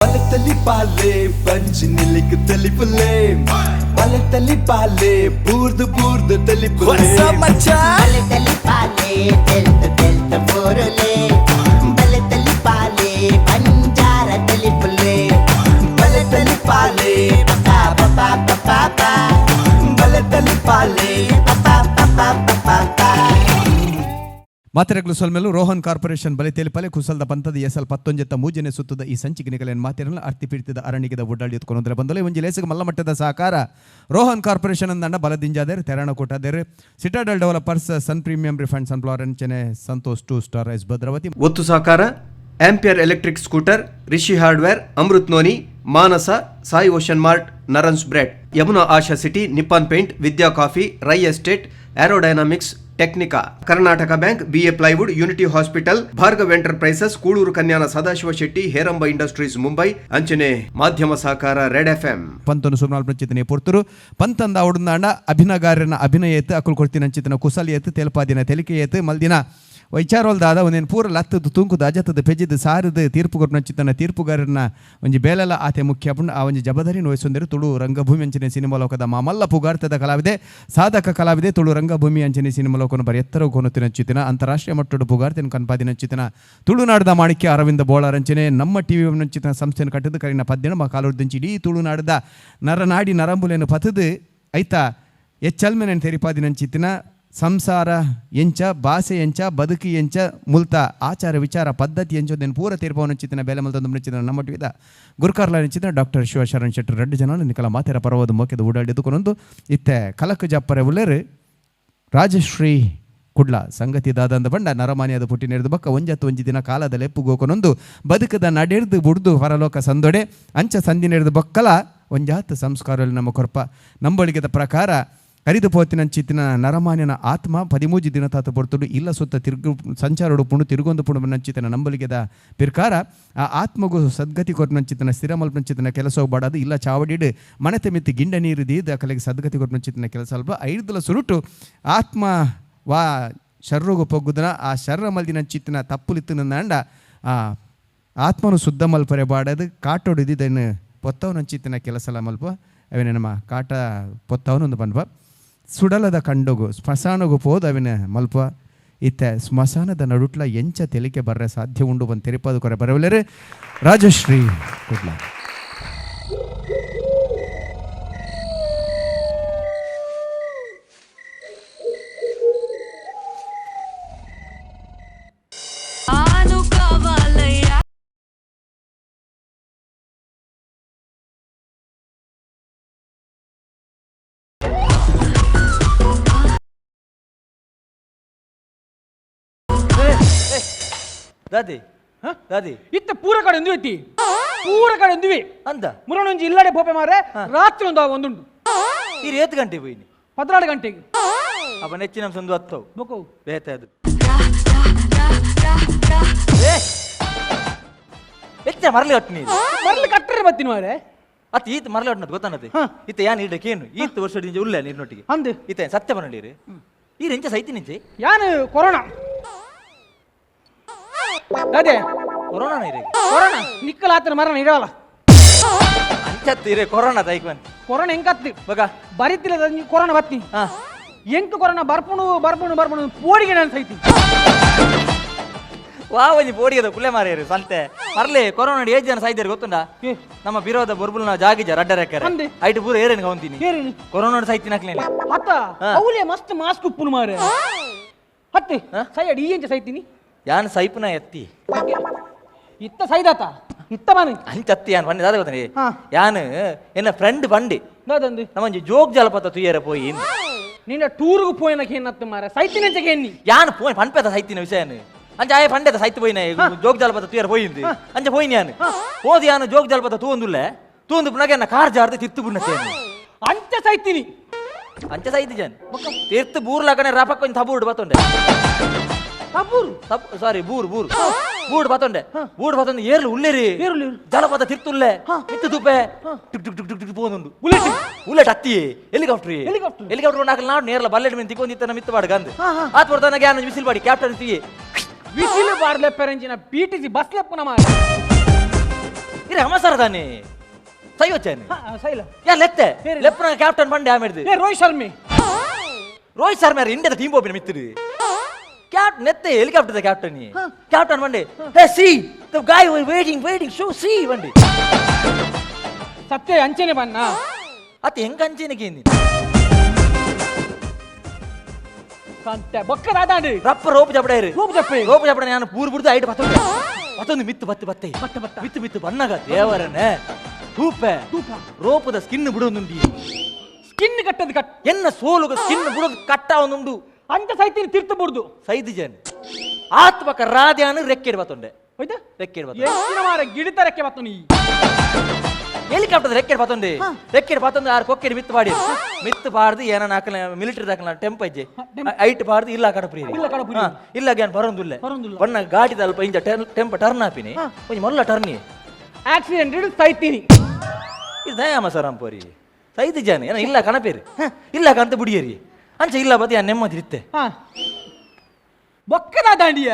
ಬಲತಲಿ ಪಾಲೆ ಬಂಜಿ ನಿಲಿಕ್ ತಲಿಪುಲೆ ಬಲತಲಿ ಪಾಲೆ ಬೂರ್ದು ಬೂರ್ದು ತಲಿಪುಲೆ. ಬಲತಲಿ ಪಾಲೆ ತೆಲ್ತ ತೆಲ್ತ ಬೋರುಲೆ, ಬಲತಲಿ ಪಾಲೆ ಬಂಜಾರ ತಲಿಪುಲೆ, ಬಲತಲಿ ಪಾಲೆ ಪಾ ಪಾ ಪಾ ಪಾ ಪಾ, ಬಲತಲಿ ಪಾಲೆ ಪಾ ಪಾ ಪಾ ಪಾ ಪಾ. ಮಾತೆರಗ್ಲು ಸೊಲ್ಮೆಲು ರೋಹನ್ ಕಾರ್ಪೊರೇಷನ್ ಬಲೆ ತೇಲಿಪಲೆ ಕುಸಲ್ದ ಪಂತದ ಎಸಲ್ ಪತ್ತೊಂಜೆತ್ತ ಮೂಜನೆ ಸುತ್ತದ ಈ ಸಂಚಿಕೆ ನಿಗಲೇನು ಮಾತಿರಲ್ಲ ಅರ್ತಿ ಪೀಡ್ತಿದ ಅರಣಿಗೆದ ಒಡ್ಡಾಡಿ ಎತ್ಕೊಂಡ್ರೆ ಬಂದಲೆ ಒಂಜಿ ಲೇಸಿಗೆ ಮಲ್ಲ ಮಟ್ಟದ ಸಹಕಾರ ರೋಹನ್ ಕಾರ್ಪೊರೇಷನ್ ಅಂದಂಡ ಬಲದಿಂಜಾದೇರು ತೆರಣ ಕೊಟ್ಟಾದೇರು Citadel developers Sun premium refund sunflower ಅಂಚನೆ Santosh two star rice Bhadravati. ಒತ್ತು ಸಹಕಾರ Ampere electric scooter, Rishi hardware, Amrut noni, Manasa, Sai ocean mart, ನರನ್ಸ್ bread, Yamuna Asha city, Nippon paint, Vidya coffee, Rai estate, aerodynamics, Technica, Karnataka bank, BA plywood, unity hospital, Bhargav enterprises, Kulur Kanyana Sadashiva Shetty, Heramba industries Mumbai ಅಂಚನೆ ಮಾಧ್ಯಮ ಸಹಕಾರ red FM. ಪಂತನು ಸುಮ್ನಾಲ್ ಪ್ರಚಿತನೆ ಪೊರ್ತುರು ಪಂತಂದ ಅವಡುಂದಾಂಡ ಅಭಿನಗಾರನ ಅಭಿನಯ ಏತ್ ಅಕುಲ್ ಕೊಡ್ತಿನ ಅಂಚಿತನ ಕುಸಲ್ ಏತ್ ತೇಲ್ಪಾದಿನ ತೆಲಿಕೆ ಏತ್ ಮಲ್ದಿನ ವೈಚಾರೋಲ್ದಾದ ಒಂದೇನು ಪೂರ ಲತ್ತದ ತೂಂಕುದ ಅಜತದ ಪೆಜಿದ ಸಾರದ ತೀರ್ಪು ಕೊರ್ನಂಚಿತನ ತೀರ್ಪುಗಾರನ ಒಂಜಿ ಬೇಲೆಲ ಆತೆ ಮುಖ್ಯ ಪುಂಡ ಆ ಒಂಜಿ ಜಬದಾರಿ ನೋಯಿಸೊಂದಿರು ತುಳು ರಂಗಭೂಮಿ ಅಂಚನೆ ಸಿನಿಮಾ ಲೋಕದ ಮಾಮಲ್ಲ ಪುಗಾರ್ತದ ಕಲಾವಿದೆ, ಸಾಧಕ ಕಲಾವಿದೆ, ತುಳು ರಂಗಭೂಮಿ ಅಂಚನೆ ಸಿನಿಮಾ ಲೋಕನ ಬರಿ ಎತ್ತರ ಕೊನುತಿನಂಚಿತನ ಅಂತಾರಾಷ್ಟ್ರೀಯ ಮಟ್ಟದ ಪುಗಾರ್ತಿನ ಕನ್ಪಾದಿನಂಚಿತನ ತುಳುನಾಡದ ಮಾಣಿಕ್ಯ ಅರವಿಂದ ಬೋಳಾರಂಚನೆ ನಮ್ಮ ಟಿವಿ ನಂಚಿತನ ಸಂಸ್ಥೆಯನ್ನು ಕಟ್ಟಿದ ಕರಿನ ಪದ್ಯನ ಮಾ ಕಾಲುರ್ದಿಂಚಿ ಇಡೀ ತುಳುನಾಡದ ನರನಾಡಿ ನರಂಬುಲೇನು ಪತದು ಐತಾ ಎಚ್ಚಲ್ಮೆನನ್ ತೆರಿಪಾದಿನಂಚಿತ್ತಿನ ಸಂಸಾರ ಎಂಚ, ಭಾಷೆ ಎಂಚ, ಬದುಕು ಎಂಚ, ಮುಲ್ತ ಆಚಾರ ವಿಚಾರ ಪದ್ಧತಿ ಎಂಚ ದೇನು ಪೂರ ತೀರ್ಪವನಂಚಿತ್ತಿನ ಬೇಲೆ ಮಲ್ತೊಂದು ಮುಂಚಿನ ನಮ್ಮ ಟಿವಿದ ಗುರುಕಾರ್ಲ ನಂಚಿತ್ತಿನ ಡಾಕ್ಟರ್ ಶಿವಶರಣ್ ಶೆಟ್ಟರ್ ರಡ್ಡು ಜನ ನಿಕಲ ಮಾತೆರ ಪರವಾದ ಮೋಕೆದ ಓಡಾಡಿದುಕೊಂದು ಇತ್ತೆ ಕಲಕು ಜಪ್ಪರೆ ಉಲ್ಲೇರು ರಾಜಶ್ರೀ ಕುಡ್ಲ ಸಂಗತಿ ದಾದಂದ ಬಂಡ ನರಮಾನಿಯಾದ ಪುಟ್ಟಿ ನೆರೆದು ಬಕ್ಕ ಒಂಜತ್ತು ಒಂಜಿ ದಿನ ಕಾಲದ ಲೆಪ್ಪುಗೋಕೊನೊಂದು ಬದುಕದ ನಡೆರ್ದು ಬುಡ್ದು ಹೊರಲೋಕ ಸಂದೊಡೆ ಅಂಚ ಸಂಧಿ ನೆರೆದು ಬಕ್ಕಲ ಒಂಜಾತ್ ಸಂಸ್ಕಾರದಲ್ಲಿ ನಮ್ಮ ಕೊರ್ಪ ನಂಬಳಿಗೆದ ಪ್ರಕಾರ ಕರಿದು ಪೋತಿನಂಚಿತ್ತಿನ ನರಮಾನ್ಯನ ಆತ್ಮ ಪದಿಮೂಜಿ ದಿನ ತಾತ ಪೊರ್ತುಡು ಇಲ್ಲ ಸುತ್ತ ತಿರುಗು ಸಂಚಾರೋಡು ಪುಣು ತಿರುಗೊಂದು ಪುಣು ನಂಚಿತನ ನಂಬಲಿಗೆದ ಪಿರ್ಕಾರ ಆ ಆತ್ಮಗೂ ಸದ್ಗತಿ ಕೊರ್ನಂಚಿತನ ಸ್ಥಿರ ಮಲ್ಪನಂಚಿತನ ಕೆಲಸ ಹೋಗ್ಬಾಡದು ಇಲ್ಲ ಚಾವಡಿಡು ಮನತೆ ಮಿತ್ತಿ ಗಿಂಡ ನೀರು ದೀದ ಕಲೆಗೆ ಸದ್ಗತಿ ಕೊರ್ನಂಚಿತನ ಕೆಲಸ ಅಲ್ಪ ಐದುಲ ಸುರುಟು ಆತ್ಮ ವಾ ಶರ್ರುಗು ಪೊಗ್ಗುದನ ಆ ಶರ್ರ ಮಲ್ದಿನ ಚಿತ್ತಿನ ತಪ್ಪುಲಿತ್ತಿನ ಅಂಡ ಆ ಆತ್ಮನು ಶುದ್ಧ ಮಲ್ಪರೆ ಬಾಡದು ಕಾಟೋಡು ಇದ್ದಿದ್ದನ್ನು ಪೊತ್ತವನಂಚಿತ್ತಿನ ಕೆಲಸಲ ಮಲ್ಪ ಅವಿನ ನಮ್ಮ ಕಾಟ ಪೊತ್ತವನೊಂದು ಪನ್ಪ ಸುಡಲದ ಕಂಡೋಗು ಸ್ಮಶಾನಗು ಪೋದು ಅವಿನ ಮಲ್ಪ ಇತ್ತೆ ಸ್ಮಶಾನದ ನಡುಟ್ಲ ಎಂಚ ತೆಲಿಕೆ ಬರ್ರೆ ಸಾಧ್ಯ ಉಂಡು ಬಂದು ತೆರಿಪಾದು ಕೊರೆ ಬರವಲೇರೆ ರಾಜಶ್ರೀ ಕುಡ್ಲ. ఆను కావాలయ్యా. ದಾದಿ ದಾದಿ, ಇತ್ತ ಪೂರ ಕಡೆ ಒಂದುವೆ ತಿ ಪೂರ ಕಡೆ ಒಂದುವೆ. ಅಂದ ಮುರನೊಂಜಿ ಇಲ್ಲಡೆ ಪೋಪೆ ಮಾರೆ, ರಾತ್ರಿ ಒಂದು ಒಂದುಂಟು. ಈ ಏತ್ ಗಂಟೆ ಪೋಯಿನಿ? 14 ಗಂಟೆಗೆ. ಅಪ್ಪ ನೆಚ್ಚಿನ ಸಂದು ಹತ್ತವು. ಬೊಕೋ ಬೇತ ಅದು ಏ ಹೆಚ್ಚ ಮರಲಿ ಕಟ್ಟು ನೀರು. ಮರ್ಲಿ ಕಟ್ಟರೆ ಬತ್ತೀನಿ ಮಾರೆ. ಅತ್ ಈತ ಮರಲಿ ಒಟ್ಟನದು ಗೊತ್ತಾನದು. ಈತ ಯಾನ್ ಇಡಕೇನು ಈತ ವರ್ಷ ಉಲ್ಲ ನೀರಿನೊಟ್ಟಿಗೆ. ಅಂದು ಈತ ಸತ್ಯ ಬನ್ನಡೀರಿ ಈ ರೆಂಚ ಸೈತಿ ನಿಂಚೆ. ಯಾನು ಕೊರೋನಾ ಅದೇ. ಕೊರೋನಾ ಇರೇ? ಕೊರೋನಾ ನಿಕ್ಕಲ ಆತನ ಮರಣ ಇರವಲ್ಲ. ಅಂಚತ್ತು ಇರೇ ಕೊರೋನಾ ದೈಕ್ವನ್. ಕೊರೋನಾ ಹೆಂಗತ್ತಿ? ಬಗ ಬರಿತಿಲ್ಲ ಕೊರೋನಾ ಬತ್ತಿ. ಎಂಕ್ ಕೊರೋನಾ ಬರ್ಪುಣು ಬರ್ಪುಣು ಬರ್ಪುಣು ಪೋಡಿಗೆ ನಾನು ಸೈತಿ. ವಾ ಒಂಜಿ ಪೋಡಿಗೆದ ಕುಲೆ ಮಾರೇರು ಸಂತೆ ಮರ್ಲೆ ಕೊರೋನಾ ಏಜ್ ಜನ ಸಾಯ್ತಾರೆ ಗೊತ್ತುಂಡಾ? ಏ. ನಮ್ಮ ಬಿರೋದ ಬೊರ್ಬುಲ್ನ ಜಾಗಿಜ ರಡ್ಡರೆಕ್ಕರೆ. ಅಂದೆ. ಐಟ್ ಪೂರ ಏರೇನು ಕೌಂತೀನಿ. ಏರೇನು? ಕೊರೋನಾ ಸೈತಿನ ಹಾಕ್ಲೇನೆ. ಅತ್ತ ಅವಲೇ ಮಸ್ತ್ ಮಾಸ್ಕ್ ಉಪ್ಪುನು ಮಾರೆ ಹತ್ತೆ ಸೈಯಡ್ ಈ ಎಂಚ ಸೈತೀನಿ. ಯಾನ್ ಸೈಪುನ ಎತ್ತಿ. ಇತ್ತ ಸೈದಾತ ಇತ್ತ ಮನೆ. ಅಂಚತ್ತಿ ಯಾನ್ ಬಂಡಿ ದಾದ ಗೊತ್ತನೆ. ಯಾನ್ ಎನ್ನ ಫ್ರೆಂಡ್ ಬಂಡಿ. ದಾದಂದು? ನಮ್ಮಂಜಿ ಜೋಗ್ ಜಲಪಾತ ತುಯ್ಯರ ಪೋಯಿ. ನಿನ್ನ ಟೂರ್ಗ್ ಪೋಯನಕ್ಕೆ ಏನತ್ತು ಮಾರೆ ಸೈತಿನ ಎಂಚಕ್ಕೆ ಎನ್ನಿ. ಯಾನ್ ಪೋಯ್ ಪನ್ಪೆದ ಸೈತಿನ ವಿಷಯನ್ ಅಂಚ ಆಯೆ ಪಂಡೆದ ಸೈತ್ ಪೋಯಿನ ಜೋಗ್ ಜಲಪಾತ ತುಯ್ಯರ ಪೋಯಿಂದು ಅಂಚ ಪೋಯಿನ ಯಾನ್ ಹೋದ ಯಾನ್ ಜೋಗ್ ಜಲಪಾತ ತೂಂದುಲ್ಲೆ ತೂಂದು ಪುನಗ ಎನ್ನ ಕಾರ್ ಜಾರ್ದು ತಿತ್ತು ಬುಣ್ಣತೇನೆ. ಅಂಚ ಸೈತಿನಿ. ಅಂಚ ಸೈತಿ ಜನ್ ತೀರ್ತು ಬೂರ್ಲಾಕನೆ ರಪಕ್ ಒಂಜಿ ತಬೂರ್ಡ್ ಬತ್ತೊಂಡೆ. ತಬ್ಬೂರು? ತಪ್ ಸಾರಿ ಬೂರ್ ಬೂರ್ ಬೂಡ್ ಬತ್ತೊಂಡೆ ಬೂಡ್ ಬತ್ತೊಂಡೆ ಏರ್ಲು ಉಲ್ಲೇರಿ. ಏರ್ಲು ಉಲ್ಲೇರಿ. ಜಲಪಾತ ತಿರ್ತುಲ್ಲೆ ಮಿತ್ತು ತುಪ್ಪೆ ಟಿಕ್ ಟಿಕ್ ಟಿಕ್ ಟಿಕ್ ಟಿಕ್ ಪೋದುಂಡು ಬುಲೆಟ್ ಬುಲೆಟ್ ಅತ್ತಿ helicopter. Helicopter. Helicopter ನಾಕಲ್ ನಾಡು ನೇರ್ಲ ಬಲ್ಲೆಟ್ ಮೇಲೆ ತಿಕ್ಕೊಂದಿತ್ತ ಮಿತ್ತು ಬಾಡ್ ಗಂದು ಆತ್ ಬರ್ತಾನ ಗ್ಯಾನ ವಿಸಿಲ್ ಬಾಡಿ ಕ್ಯಾಪ್ಟನ್ ತಿಯೆ. ವಿಸಿಲು ಬಾರ್ಲೆ ಪೆರಂಜಿನ P T C bus ಲೆಪ್ಪುನ ಮಾರೆ. ಇರೆ ಅಮಸರ ತಾನೆ ಸೈವಚ್ಚಾನೆ ಸೈಲ ಯಾ ಲೆತ್ತೆ ಲೆಪ್ಪನ ಕ್ಯಾಪ್ಟನ್ ಬಂಡೆ ಆಮೇಡ್ದು ಏ ರೋಹಿತ್ ಶರ್ಮಿ ರೋಹಿತ್ ಶರ್ಮಾ ಇಂಡಿಯಾದ ಟೀಮ್ ಹೋಗಿನ ಮಿತ್ತಿರು ಕ್ಯಾಪ್ ನೆತ್ತೆ helicopter captain captain ಬಂಡೆ hey see the guy waiting waiting show see ಬಂಡೆ ಸತ್ಯ ಅಂಚೆನೆ ಬನ್ನ ಅತ್ತ ಹೆಂಗ ಅಂಚೆನೆ ಕೇಂದಿ ಕಂತೆ ಬೊಕ್ಕ ದಾದಾಂಡು ರಪ್ಪ ರೋಪ್ ಜಪಡ ರೋಪ್ ಜಪ್ಪೆ ರೋಪ್ ಜಪಡ ನಾನು ಪೂರ್ ಬುಡ್ದು ಐಟ್ ಪತ್ತೊಂದು ಪತ್ತೊಂದು ಮಿತ್ತು ಬತ್ತು ಬತ್ತೆ ಬತ್ತ ಬತ್ತ ಮಿತ್ತು ಮಿತ್ತು ಬನ್ನಗ ದೇವರನೆ ತೂಪೆ ರೋಪದ ಸ್ಕಿನ್ ಬಿಡೋದುಂಡಿ ಸ್ಕಿನ್ ಕಟ್ಟದು ಕಟ್ ಎನ್ನ ಸೋಲುಗ ಸ್ಕಿನ್ ಬಿಡೋದು ಕಟ್ಟ ಒಂದುಂಡು ಅಂಚ ಸೈತಿನ ತೀರ್ಥ ಬುಡ್ದು ಸೈದು ಜನ ಆತ್ಮಕ ರಾಧ್ಯಾನು ರೆಕ್ಕೆಡ್ ಬತ್ತೊಂಡೆ ಹೋಯ್ತಾ ರೆಕ್ಕೆಡ್ ಬತ್ತೊಂಡೆ ಎಂಚಿನ ಮಾರ ಗಿಡಿತ ರೆಕ್ಕೆ ಬತ್ತು ನೀ ಹೆಲಿಕಾಪ್ಟರ್ ರೆಕ್ಕೆಡ್ ಬತ್ತೊಂಡೆ ರೆಕ್ಕೆಡ್ ಬತ್ತೊಂದು ಆರು ಕೊಕ್ಕೆಡ್ ಮಿತ್ತು ಪಾಡಿ ಮಿತ್ತು ಪಾಡ್ದು ಏನ ನಾಲ್ಕನ ಮಿಲಿಟರಿ ದಾಖಲ ಟೆಂಪ ಇಜ್ಜೆ ಐಟ್ ಪಾಡ್ದು ಇಲ್ಲ ಕಡಪುರಿ ಇಲ್ಲ ಕಡಪುರಿ. ಇಲ್ಲ ಗ್ಯಾನ್ ಬರೋಂದುಲ್ಲೆ ಬರೋಂದುಲ್ಲ. ಬಣ್ಣ ಗಾಟಿದ ಅಲ್ಪ ಇಂಜ ಟೆಂಪ ಟರ್ನ್ ಆಪಿನಿ ಒಂಜಿ ಮೊಲ್ಲ ಟರ್ನಿ ಆಕ್ಸಿಡೆಂಟ್ ಹಿಡಿದು ಸೈತೀನಿ ಇದು ದಯಾಮ ಸರ್ ಅಂಪೋರಿ ಸೈದು ಜನ ಏನ ಇಲ್ಲ ಕಣಪೇರಿ ಇಲ್ಲ ಕಂತ ಬುಡಿಯರಿ ಅಂಚ ಇಲ್ಲ ಬದಿ ನೆಮ್ಮದಿ ಇತ್ತೆ ಹಾ ಬೊಕ್ಕ ದಾದಾಂಡಿಯ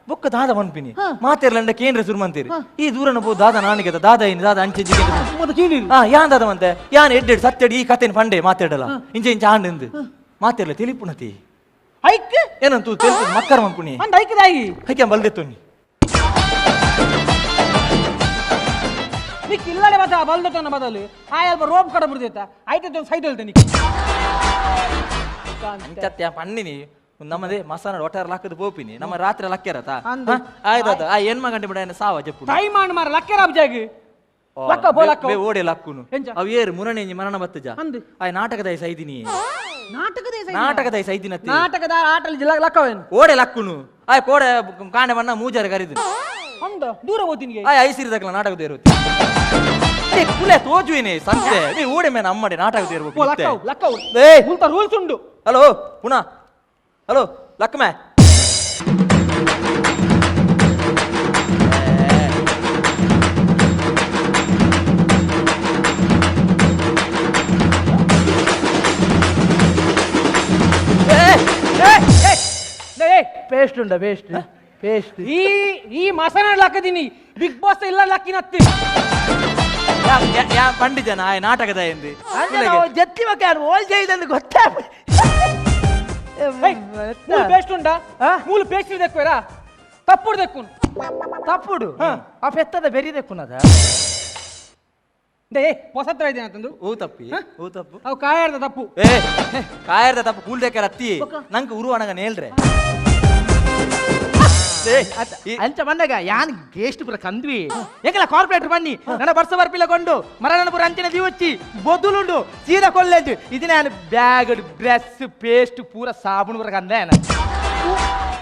ಬೊಕ್ಕ ದಾದ ಮನ್ಪಿನಿ ಮಾತೇರ್ಲಂಡ ಕೇಂದ್ರ ಸುರ್ಮಂತೀರಿ ಈ ದೂರನ ಪೋ ದಾದ ನಾನಿಗೆ ದಾದ ಇನ್ ದಾದ ಅಂಚೆ ಮತ್ತೆ ಕೇಳಿರಿ ಹಾ ಯಾನ್ ದಾದ ಮಂತೆ ಯಾನ್ ಎಡ್ಡೆಡ್ ಸತ್ಯಡಿ ಈ ಕತೆನ್ ಪಂಡೆ ಮಾತಾಡಲ್ಲ ಇಂಚೆ ಇಂಚೆ ಆಂಡ್ ಮಾತೇರ್ಲ ತಿಳಿಪುಣತಿ ಐಕ್ ಏನಂತೂ ತೆಲ್ಪು ಮಕ್ಕರ ಮನ್ಪುಣಿ ಅಂದ ಐಕ್ ದಾಯಿ ಹೈಕೆ ಬಲ್ದೆತ್ತುನಿ ನಿಕ್ ಇಲ್ಲಡೆ ಬತ್ತ ಬಲ್ದತನ ಬದಲು ಆ ಅಲ್ಪ ರೋಪ್ ಕಡ ಬಿಡ್ದೈತ ಐತೆ ಸೈಡ್ ಹೇಳ್ತೆ ನಿಕ್ ಅಂಚತ್ಯ ಪನ್ನಿನಿ ನಮ್ಮದೇ ಮಸಾನ ಒಟ್ಟಾರೆ ಲಕ್ಕದ ಪೋಪಿನಿ ನಮ್ಮ ರಾತ್ರಿ ಲಕ್ಕೆರತ ಆಯ್ತಾಯ್ತು ಆ ಏನ್ಮ ಗಂಟೆ ಬಿಡ ಸಾವ ಜಪ್ಪು ಟೈಮ್ ಆನ್ ಮಾರ ಲಕ್ಕೆರ ಅಬ್ಜಾಗ್ ಲಕ್ಕ ಬೋ ಲಕ್ಕ ಬೇ ಓಡೆ ಲಕ್ಕುನು ಎಂಚ? ಅವ್ ಏರು ಮುರಣೆ ಮರಣ ಬತ್ತಜ ಅಂದು. ಆ ನಾಟಕದ ಸೈದಿನಿ ನಾಟಕದ ನಾಟಕದ ಸೈದಿನತ್ತಿ ನಾಟಕದ ಆಟಲ್ ಜಿಲ್ಲ ಲಕ್ಕವೇನು ಓಡೆ ಲಕ್ಕುನು ಆಯ್ ಕೋಡೆ ಕಾಂಡೆ ಬಣ್ಣ ಮೂಜಾರ ಕರಿದು ಅಂದ ದೂರ ಹೋತಿನಿಗೆ ಆಯ್ ಐಸಿರಿ ದಕ್ಕಲ ನಾಟಕದ ಇರುತ್ತೆ ಕುಲೆ ತೋಜುವಿನಿ ಸಂತೆ ನೀ ಓಡೆ ಮೇನ ಅಮ್ಮಡೆ ನಾಟಕದ ಓ ಲಕ್ಕವು ಇರ್ಬೇಕು ಲಕ್ಕವು ಏ ಮುಲ್ತ ರೂಲ್ಸ್ ಉಂಡು ಹಲೋ ಪುನಃ ಹಲೋ ಲಕ್ಕಮೆ ಪೇಸ್ಟ್ ಉಂಡ ಪೇಸ್ಟ್ ಪೇಸ್ಟ್ ಈ ಈ ಮಸನ ಲಕ್ಕದಿನಿ ಬಿಗ್ ಬಾಸ್ ಇಲ್ಲ ಲಕ್ಕಿನತ್ತಿ ಯಾ ಪಂಡಿ ಜನ ಆಯ್ ನಾಟಕದ ಎಂದಿ ಜತ್ತಿ ಮಕ್ಕ ಓಲ್ ಜೈದಂದು ಗೊತ್ತಾ ಮೂಲು ಪೇಸ್ಟ್ ಉಂಡಾ ಮೂಲು ಪೇಸ್ಟ್ ದೆಕ್ಕುವೆರಾ ತಪ್ಪುಡು ದೆಕ್ಕುನು ತಪ್ಪುಡು ಆ ಪೆತ್ತದ ಬೆರಿ ದೆಕ್ಕುನದ they ಹೊಸತ್ರ ಇದೆ ಅಂತಂದು ಓ ತಪ್ಪಿ ಓ ತಪ್ಪು ಅವು ಕಾಯಾರ್ದ ತಪ್ಪು ಏ ಕಾಯರ್ದ ತಪ್ಪು ಕೂಲ್ ದೇಕರ ಅತ್ತಿ ನಂಗೆ ಉರು ಅಣಗ ನೇಲ್ರೆ ಅಂಚ ಬಂದಾಗ ಯಾನ್ ಗೇಸ್ಟ್ ಪುರ ಕಂದ್ವಿ ಎಂಕಲ ಕಾರ್ಪೊರೇಟರ್ ಬನ್ನಿ ನನ್ನ ಬರ್ಸ ಬರ್ಪಿಲ್ಲ ಕೊಂಡು ಮರಣ ಪುರ ಅಂಚಿನ ದಿವಚ್ಚಿ ಬೊದುಲುಂಡು ಸೀದಾ ಕೊಲ್ಲೇಜು ಇದು ನಾನು bag dress paste ಪೂರ ಸಾಬೂನು ಪೂರ ಕಂದ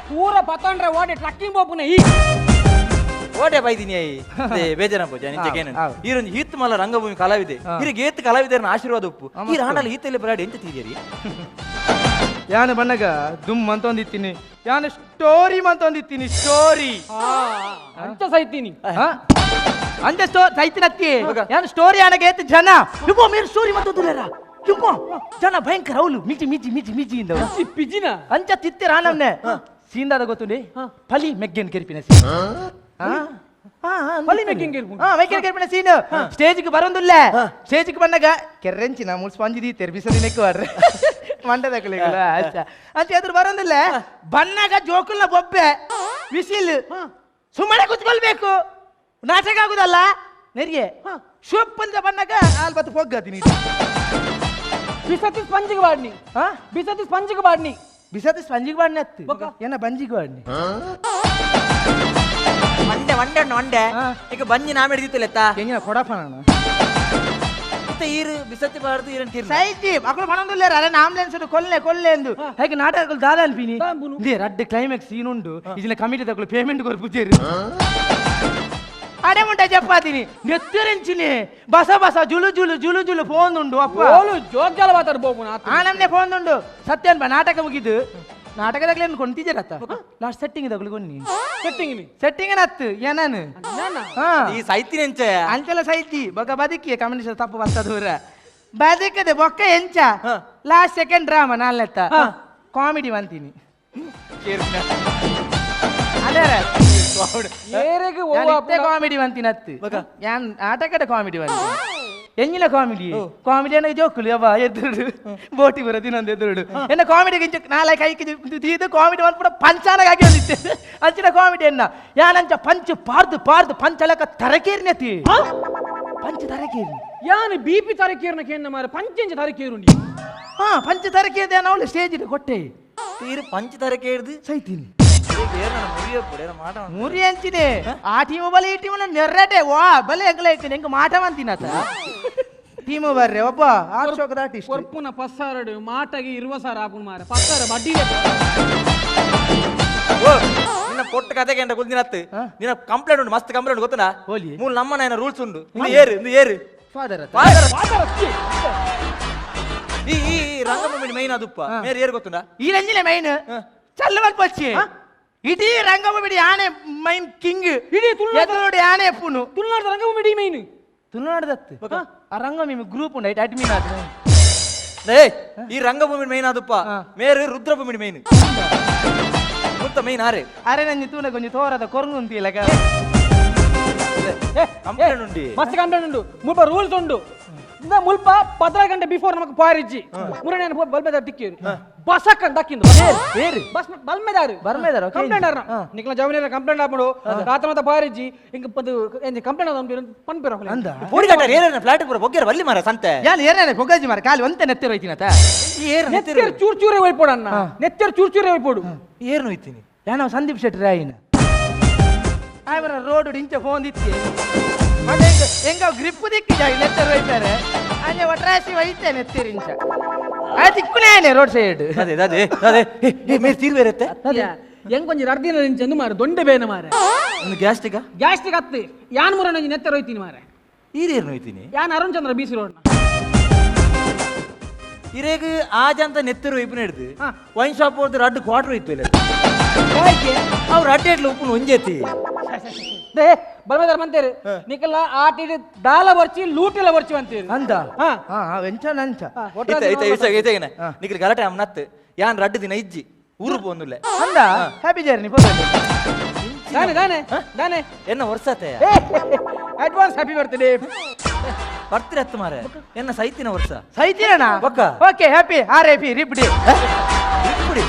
ಪೂರ ಪತಂಡ್ರೆ ಓಡಿ ಟ್ರಕ್ಕಿಂಗ್ ಬೋಪುನ ಈ ಓಟೆ ಬೈದಿನಿ ಬೇಜಾರ ಪೂಜೆ ನಿಂಚಕೇನು ಈರೊಂದು ಹೀತ್ ಮಲ್ಲ ರಂಗಭೂಮಿ ಕಲಾವಿದೆ ಹಿರಿಗೆ ಏತ್ ಕಲಾವಿದರನ್ನ ಆಶೀರ್ವಾದ ಉಪ್ಪು ಈ ರಾಣಲ್ಲಿ ಈತಲ್ಲಿ ಬರಾಡಿ ಎಂತ ತೀರಿ ಯಾನು ಬಣ್ಣಗ ದುಮ್ ಅಂತ ಒಂದಿತ್ತೀನಿ ಯಾನು ಸ್ಟೋರಿ ಅಂತ ಒಂದಿತ್ತೀನಿ ಸ್ಟೋರಿ ಅಂಚ ಸೈತೀನಿ ಅಂಚ ಸ್ಟೋ ಸೈತಿನತ್ತಿ ಯಾನು ಸ್ಟೋರಿ ಆನಗ ಏತ್ ಜನ ಯುಗೋ ಮೇರು ಸ್ಟೋರಿ ಮತ್ತು ದುಲೇರ ಯುಗೋ ಜನ ಭಯಂಕರ ಅವಲು ಮಿಜಿ ಮಿಜಿ ಮಿಜಿ ಮಿಜಿ ಇಂದ ಪಿಜಿನ ಅಂಚ ತಿತ್ತಿ ರಾನಮ್ನೆ ಸೀಂದಾದ ಗೊತ್ತುಂಡಿ ಪಲಿ ಮೆಗ್ಗೆನ್ ಕೆರ್ಪಿನ ಸೀನ್ ಪಲಿ ಮೆಗ್ಗೆನ್ ಕೆರ್ಪುನ ಮೆಗ್ಗೆನ್ ಕೆರ್ಪಿನ ಸೀನ್ ಸ್ಟೇಜ್ಗೆ ಬರೋಂದುಲ್ಲ ಸ್ಟೇಜ್ಗೆ ಬಂದಾಗ ಕೆರ್ರೆಂಚಿನ ಮೂರು ಸ್ಪಾಂಜ್ the ತೆರ್ಬಿಸದಿ ನೆಕ್ಕು ವರ್ರೆ ಮಂಡದಕ್ಕಲಿಗಳ ಅಚ್ಚ ಅಂಚೆ ಅದ್ರ ಬರೋಂದಿಲ್ಲ ಬನ್ನಾಗ ಜೋಕುಲ್ನ ಬೊಬ್ಬೆ ಬಿಸಿಲು ಸುಮ್ಮನೆ ಕುತ್ಕೊಳ್ಬೇಕು ನಾಟಕ ಆಗುದಲ್ಲ ನೆರಿಗೆ ಶೋಪ್ ಅಂತ ಬನ್ನಾಗ ಆಲ್ ಬತ್ತು ಪೊಗ್ಗತೀನಿ ಬಿಸತಿ ಸ್ಪಂಜಿಗೆ ಬಾಡ್ನಿ ಬಿಸತಿ ಸ್ಪಂಜಿಗೆ ಬಾಡ್ನಿ ಬಿಸತಿ ಸ್ಪಂಜಿಗೆ ಬಾಡ್ನಿ ಅತ್ತು ಏನ ಬಂಜಿಗೆ ಬಾಡ್ನಿ ಮಂಡೆ ಮಂಡೆ ಮಂಡೆ ಈಗ ಬಂಜಿ ನಾಮೆ ಹಿಡಿದಿತ್ತಲ್ಲ ಎಂಗಿನ ಕೊಡಪ್ಪ ನಾನು ಈರು ಬಿಸತಿ ಬಾರ್ದು ಈರನ್ ತೀರ್ನ ಸೈತಿ ಅಕಳು ಪಣಂದುಲ್ಲೇರ ಅರೆ ಆಂಬುಲೆನ್ಸ್ ಕೊಲ್ಲೆ ಕೊಲ್ಲೆ ಎಂದು ಹೇಗೆ ನಾಟಕಗಳು ದಾದ ಅನ್ಪಿನಿ ಇದೇ ರಡ್ಡ್ ಕ್ಲೈಮ್ಯಾಕ್ಸ್ ಸೀನ್ ಉಂಡು ಇದಿನ ಕಮಿಟಿ ತಗೊಳ್ಳು ಪೇಮೆಂಟ್ ಕೊರು ಪೂಜೇರು ಅಡೆ ಮುಂಟ ಚಪಾತಿನಿ ನೆತ್ತರೆಂಚಿನಿ ಬಸ ಬಸ ಜುಲು ಜುಲು ಜುಲು ಜುಲು ಫೋನ್ ಉಂಡು ಅಪ್ಪ ಓಲು ಜೋಗ್ಜಾಲ ಮಾತಾಡ್ ಬೋಪುನ ಆ ನಮ್ನೆ ಫೋನ್ ಉಂಡು ಸತ್ಯನ್ ಬಾ ನಾಟಕ ಮುಗಿದು ನಾಟಕದಾಗಲೇ ಕೊಂತಿದ್ದೀರತ್ತ ಲಾಸ್ಟ್ ಸೆಟ್ಟಿಂಗ್ ತಗೊಳ್ಳಿ ಕೊನ್ನಿ ಸೆಟ್ಟಿಂಗ್ ಸೆಟ್ಟಿಂಗ್ ಅತ್ತು ಏನಾನು ಈ ಸೈತಿನ ಎಂಚ ಅಂಚಲ ಸೈತಿ ಬೊಕ ಬದುಕಿ ಕಮ್ಯುನಿಸ್ಟ್ ತಪ್ಪು ಬತ್ತ ದೂರ ಬದುಕದೆ ಬೊಕ್ಕ ಎಂಚ last second drama ನಾಲ್ನೆತ್ತ comedy ಅಂತೀನಿ ಅದೇ ಏರೆಗ್ ಇತ್ತೆ ಕಾಮಿಡಿ ವಂತಿನತ್ತು ಯಾನ್ ಆಟಕಡೆ ಕಾಮಿಡಿ ವಂತಿ ಎಂಜಿನ ಕಾಮಿಡಿ ಕಾಮಿಡಿ ಅನ್ನ ಜೋಕುಲು ಯವ್ವ ಎದುರುಡು ಬೋಟಿ ಬರ ದಿನೊಂದು ಎದುರುಡು ಎನ್ನ ಕಾಮಿಡಿ ಗಿಂಚ ನಾಳೆ ಕೈಗೆ ತೀದು ಕಾಮಿಡಿ ಮನ್ಪುಡ ಪಂಚಾನಗ ಆಗಿ ಬಂದಿತ್ತೆ ಅಂಚಿನ ಕಾಮಿಡಿ ಎನ್ನ ಯಾನಂಚ ಪಂಚ್ ಪಾರ್ದು ಪಾರ್ದು ಪಂಚಲಕ ತರಕೇರಿನತಿ ಪಂಚ ತರಕೇರಿ ಯಾನ್ ಬಿಪಿ ತರಕೇರ್ನ ಕೇಂದ್ರ ಮಾರೆ ಪಂಚೆಂಚ ತರಕೇರುಂಡಿ ಹಾ ಪಂಚ ತರಕೇದೆ ನಾವು ಸ್ಟೇಜ್ ಕೊಟ್ಟೆ ತೀರು ಪಂಚ ತರಕೇರ್ದು ಸೈತೀನಿ ಮಾಟ ಮುರಿ ಅಂಚಿನೆ ಆ ಟೀಮ್ ಬಲೆ ಈ ಟೀಮ್ ನೆರ್ರಟೆ ವಾ ಬಲೆ ಎಂಗ್ಲ ಐತಿನಿ ಎಂಕ್ ಮಾಟ ಮಂತಿನಾತ ಟೀಮ್ ಬರ್ರೆ ಒಬ್ಬ ಆರ್ಚೋಕದ ಆರ್ಟಿಸ್ಟ್ ಕೊರ್ಪುನ ಪಸ್ಸಾರಡು ಮಾಟಗೆ ಇರುವ ಸಾರ ಆಪುನ ಮಾರೆ ಪಸ್ಸಾರ ಬಡ್ಡಿ ಓ ನಿನ್ನ ಪೊಟ್ಟ ಕತೆಗೆ ಎಂಟ ಕುಲ್ದಿನತ್ತು ನಿನ್ನ ಕಂಪ್ಲೇಂಟ್ ಉಂಟು ಮಸ್ತ್ ಕಂಪ್ಲೇಂಟ್ ಗೊತ್ತನಾ ಹೋಲಿ. ಮೂಲ ನಮ್ಮ ನಾಯನ ರೂಲ್ಸ್ ಉಂಟು ಇಂದು ಏರು ಇಂದು ಏರು ಫಾದರ್ ಈ ಈ ಈ ರಂಗಭೂಮಿ ಮೈನ್ ಅದುಪ್ಪ ಮೇರೆ ಏರು ಗೊತ್ತುಂಡಾ ಈ ರಂಜಿನ ಮೈನ್ ಚಲ್ಲವಲ್ ಪಚ್ಚಿ ಇಡೀ ರಂಗಭೂಮಿ ಆನೆ ಮೈನ್ ಕಿಂಗ್ ಇಡೀ ತುಳುನಾಡ ಎದುರುಡು ಆನೆ ಪುನು ತುಳುನಾಡ ರಂಗಭೂಮಿ ಇಡೀ ಮೈನ್ ತುಳುನಾಡದತ್ತು ಆ ರಂಗಭೂಮಿ ಗ್ರೂಪ್ ಉಂಟು ಐಟ್ ಅಡ್ಮಿನ್ ಆದ ಏ ಈ ರಂಗಭೂಮಿ ಮೈನ್ ಅದುಪ್ಪ ಮೇರೆ ರುದ್ರಭೂಮಿ ಮೈನ್ ಮುತ್ತ ಮೈನ್ ಆರೆ ಅರೆ ನಂಜಿ ತೂನ ಕೊಂಚ ತೋರದ ಕೊರಂಗುಂತಿಲ್ಲ ಕಂಪ್ಲೇಂಟ್ ಉಂಡಿ ಮಸ್ತ್ ಕಂಪ್ಲೇಂಟ್ ಉಂಟು ಮುಲ್ಪ ರೂಲ್ಸ್ ಉಂಟು ಇಂದ ಮುಲ್ಪ 14 ಗಂಟೆ ಬಿಫೋರ್ ನಮಕ್ ಪಾರಿಜ್ಜಿ ಮುರನೇ ಬಲ್ಮೆದಾರ್ ತಿಕ್ಕಿರು ಬಸಕ್ಕನ್ ದಕ್ಕಿಂದು ಬೇರೆ ಬಸ್ ಬಲ್ಮೆದಾರು ಬರ್ಮೆದಾರು, okay. Complaint ಆರ್ನ ನಿಕ್ಲ ಜವನಿರ ಕಂಪ್ಲೇಂಟ್ ಆಪುಂಡು ರಾತ್ರಿ ಮಾತ ಪಾರಿಜ್ಜಿ ಇಂಕ ಪದು ಎಂಜಿ ಕಂಪ್ಲೇಂಟ್ ಆದ ಪನ್ಪೇರ ಅಂದ ಪೋಡಿಗಾಟ ಏರೇನ ಫ್ಲಾಟ್ ಪೂರ ಬೊಗ್ಗೆರ ಬಲ್ಲಿ ಮಾರ ಸಂತೆ ಯಾನ್ ಏನೇನೆ ಪೊಗ್ಗಜ್ಜಿ ಮಾರ ಕಾಲಿ ಒಂತೆ ನೆತ್ತಿರ ಹೋಯ್ತಿನತ ಏರು ನೆತ್ತೆರ್ ಚೂರ್ ಚೂರೇ ಹೋಯ್ಪೋಡು ಅಣ್ಣ ನೆತ್ತೆರ್ ಚೂರ್ ಚೂರೇ ಹೋಯ್ಪೋಡು ಏರು ನೋಯ್ತೀನಿ ಯಾನೋ ಸಂದೀಪ್ ಶೆಟ್ಟಿ ರಾಯಿನ ಆಯ್ಮರ ರೋಡ್ ಇಂಚ ಫೋನ್ ದಿತ್ತಿ ಮತ್ತೆ ಹೆಂಗ ಗ್ರಿಪ್ ದಿಕ್ಕಿ ಜಾಗ ನೆತ್ತರ ಹೋಯ್ತಾರೆ ಅಲ್ಲೇ ಒಟ್ರಾಸಿ ಹೋಯ್ತೆ ನೆತ್ತಿರ ಇಂಚ ಆ ತಿಕ್ಕುನೇನೆ ರೋಡ್ ಸೈಡ್ ಅದೇ ಅದೇ ಅದೇ ಏ ಮೇರೆ ತೀರ್ವೇರತ್ತೆ ಹೆಂಗ್ ಕೊಂಚ ಅರ್ದಿನ ಇಂಚ ಮಾರ ದೊಂಡೆ ಬೇನ ಮಾರೆ ಒಂದು ಗ್ಯಾಸ್ಟಿಗ ಗ್ಯಾಸ್ಟ್ರಿಕ್ ಹತ್ತಿ ಯಾನ್ ಮುರಣ ನೆತ್ತೆರ್ ಹೋಯ್ತೀನಿ ಮಾರೆ ಈರೇನು ನೋಯ್ತೀನಿ ಯಾನ್ ಅರುಣ್ ಚಂದ್ರ ಬೀಸಿ ರೋಡ್ನ ಇರೇಗ ಆಜಂತ ನೆತ್ತಿರು ಇಪ್ಪನ ಹಿಡ್ದು ವೈನ್ ಶಾಪ್ ಹೋದ್ರೆ ಅಡ್ಡು ಕ್ವಾರ್ಟರ್ ಇತ್ತು ಇಲ್ಲ ಅವ್ರು ಅಡ್ಡ ಇಡ್ಲು ಉಪ್ಪು ಒಂಜೇತಿ they ಬಲ್ಮೆದಾರ್ ಮಂತೇರು ನಿಕಲ್ಲ ಆಟಿಡ್ ದಾಲ ಬರ್ಚಿ ಲೂಟಿಲ ಬರ್ಚಿ ಅಂತೀರಿ ಅಂದ ಹಾ. ಹಾ ಎಂಚ ನಂಚ ಇತ್ತೆ ಇತ್ತೆ ಇತ್ತೆ ಇತ್ತೆಗನೆ ನಿಕ್ಲಿ ಗಲಾಟೆ ಅಮ್ಮನತ್ತು ಯಾನ್ ರಡ್ಡು ದಿನ ಇಜ್ಜಿ ಊರು ಪೋಂದುಲ್ಲೆ ಅಂದ ಹ್ಯಾಪಿ ಜರ್ನಿ ಪೊಗ್ಗಜ್ಜಿ ದಾನೆ ದಾನೆ ದಾನೆ ಎನ್ನ ವರ್ಷತೆ advance happy birthday ಬರ್ತೀರ ಹತ್ತು ಮಾರೆ ಎನ್ನ ಸೈತಿನ ವರ್ಷ ಸೈತಿರಣ ಬೊಕ್ಕ. Okay happy R A P ರಿಪ್ಡಿ ಇಪ್ಪುಡಿ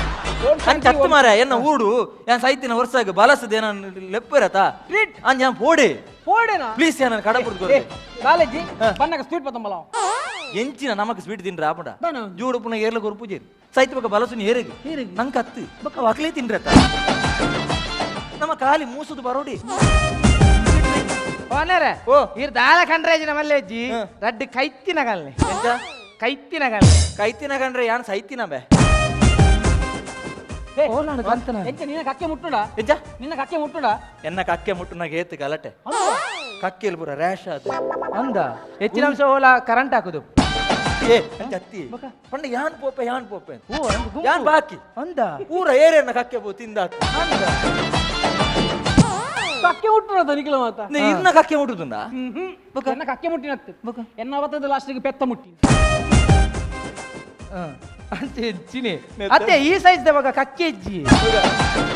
ಅಂಚ ಹತ್ತು ಮಾರೆ ಎನ್ನ ಊಡು ಯಾನ್ ಸೈತಿನ ವರ್ಷ ಬಲಸದ ಏನ ಲೆಪ್ಪಿರತ ಟ್ರೀಟ್. ಅಂಜ ಯಾನ್ ಪೋಡೆ ಪೋಡೆನಾ ಪ್ಲೀಸ್ ಯಾನ್ ಕಡಪುರ್ದು ಕಾಲೇಜಿ ಬನ್ನಗ ಸ್ವೀಟ್ ಪತ್ತಂಬಲ ಎಂಚಿನ ನಮಕ್ ಸ್ವೀಟ್ ತಿನ್ರ ಆಪುಂಡ ದಾನ. ಜೋಡು ಪುನ ಏರ್ಲ ಕೊರು ಪೂಜೆ ಸೈತಿ ಬೊಕ್ಕ ಬಲಸುನಿ ಏರೆಗ್ ನಂಗೆ ಅತ್ತು ಬೊಕ್ಕ ವಕ್ಲೇ ತಿನ್ರತ ನಮ್ಮ ಖಾಲಿ ಮೂಸುದು ಬರೋಡಿ ಓನರ ಓ. ಇರ್ ದಾಲ ಕಂಡ್ರೇಜಿನ ಮಲ್ಲೇಜ್ಜಿ ರಡ್ಡು ಕೈತ್ತಿನ ಕಲ್ಲೆ ಎಂತ ಕೈತ್ತಿನ ಕಲ್ಲೆ ಕೈತಿನ ಕಂಡ್ರೆ ಯಾನ್ ಸೈತಿನ ಬೆ ಓಲಾಡು ಕಂತನ ಎಂಚ ನಿನ್ನ ಕಕ್ಕೆ ಮುಟ್ಟುಡ ಎಂಚ ನಿನ್ನ ಕಕ್ಕೆ ಮುಟ್ಟುಡ ಎನ್ನ ಕಕ್ಕೆ ಮುಟ್ಟುನಾಗ ಏತು ಗಲಾಟೆ ಕಕ್ಕೆಲ್ ಪೂರ ರ್ಯಾಶ್ ಆತು ಅಂದ ಹೆಚ್ಚಿನ ಅಂಶ ಓಲಾ ಕರೆಂಟ್ ಹಾಕುದು ಏ ಅಂಚ ಅತ್ತಿ ಪಂಡ ಯಾನ್ ಪೋಪೆ ಯಾನ್ ಪೋಪೆ ಓ ಅಂದ್ ಗುಂಪು. ಯಾನ್ ಬಾಕಿ ಅಂದ ಪೂರ ಏರೇನ ಕಕ್ಕೆ ಪೋ ತಿಂದಾತು ಅಂದ ಕಕ್ಕೆ ಮುಟ್ಟುಡ ನಿಖಿಲ ಮಾತ ಇನ್ನ ಕಕ್ಕೆ ಮುಟ್ಟುದುಂಡ ಎನ್ನ ಕಕ್ಕೆ ಮುಟ್ಟಿನತ್ತು ಎನ್ನ ಅವತ್ತದ ಲಾಸ್ಟಿಗೆ ಪೆತ್ತ ಮುಟ್ಟಿ ಅಂತ ಹೆಚ್ಚಿನಿ ಅತ್ತೆ ಈ ಸೈಜ್ ಮಗ ಕಕ್ಕೆ ಹೆಜ್ಜಿ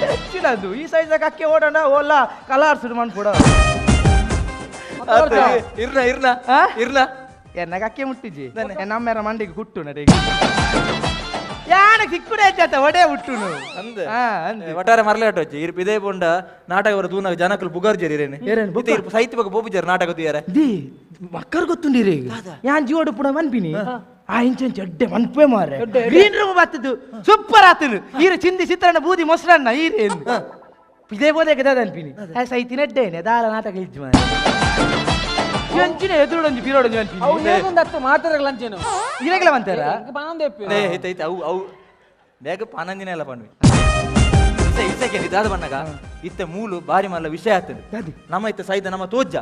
ಹೆಚ್ಚಿನದು ಈ ಸೈಜ್ ಕಕ್ಕೆ ಓಡೋಣ ಓಲಾ ಕಲಾರ್ ಸುಡು ಮನ್ಪುಡ ಇರ್ನ ಇರ್ನ ಆ? ಇರ್ನ ಎನ್ನ ಕಕ್ಕೆ ಮುಟ್ಟಿಜ್ಜಿ ನಮ್ಮೆರ ಮಂಡಿಗೆ ಗುಟ್ಟು ನಡೆ ಯಾನ ಕಿಕ್ಕುಡೆ ಹೆಚ್ಚಾತ ಒಡೆ ಹುಟ್ಟುನು ಅಂದ ಹಾ, ಅಂದ್. ಒಟ್ಟಾರೆ ಮರಲೆ ಆಟೋಚಿ ಇರ್ಪ ಇದೇ ಪೊಂಡ ನಾಟಕ ಬರ ತೂನಾಗ ಜನಕಲು ಬುಗಾರ್ ಜರಿ ಇರೇನೆ ಏರೇನು ಬುಕ್ಕ? ಇರ್ಪ ಸೈತಿ ಬೊಕ್ಕ ಬೋಪುಜಾರ್ ನಾಟಕ ತೂಯರೆ the ಮಕ್ಕರ್ ಗೊತ್ತುಂಡಿರಿ ಯಾನ್ ಜೀವಡು ಪುಡ ಮನ್ಪಿನಿ ಆ ಇಂಚ ಇಂಚ ಎಡ್ಡೆ ಮನ್ಪೆ ಮಾರೆ ಗ್ರೀನ್ ರೂಮ್ ಬತ್ತದು ಸೂಪರ್ ಆತನು ಈರು ಚಿಂದಿ ಚಿತ್ರಾನ್ನ ಬೂದಿ ಮೊಸರನ್ನ ಈರೆ ಇದೇ ಬೋದೆ ಗದ ಅನ್ಪಿನಿ ಆ ಸೈತಿನ ಎಡ್ಡೆ ದಾಲ ನಾಟಕ ಇಜ್ಜು ಮಾರೆ ಎಂಚಿನ ಎದುರುಡೊಂಜಿ ಪಿರೋಡೊಂಜಿ ಅವು ಅನ್ಪಿನಿ ಏಗೊಂದು ಹತ್ತು ಮಾತಾಡಲ್ಲ ಅಂಚೇನು ಇರಗಲ ಅಂತಾರ ಪನೊಂದು ಏ ಐತೆ ಐತೆ ಅವು ಅವು ಬೇಗ ಪನಂದಿನ ಎಲ್ಲ ಪಣ್ವಿ ಇಸ ಇಸಕ್ಕೆ ಇದಾದ ಬಣ್ಣಗ ಇತ್ತೆ ಮೂಲು ಬಾರಿ ಮಲ್ಲ ವಿಷಯ ಆಗ್ತದೆ ನಮ್ಮ ಇತ್ತೆ ಸೈದ ನಮ್ಮ ತೋಜ್ಜ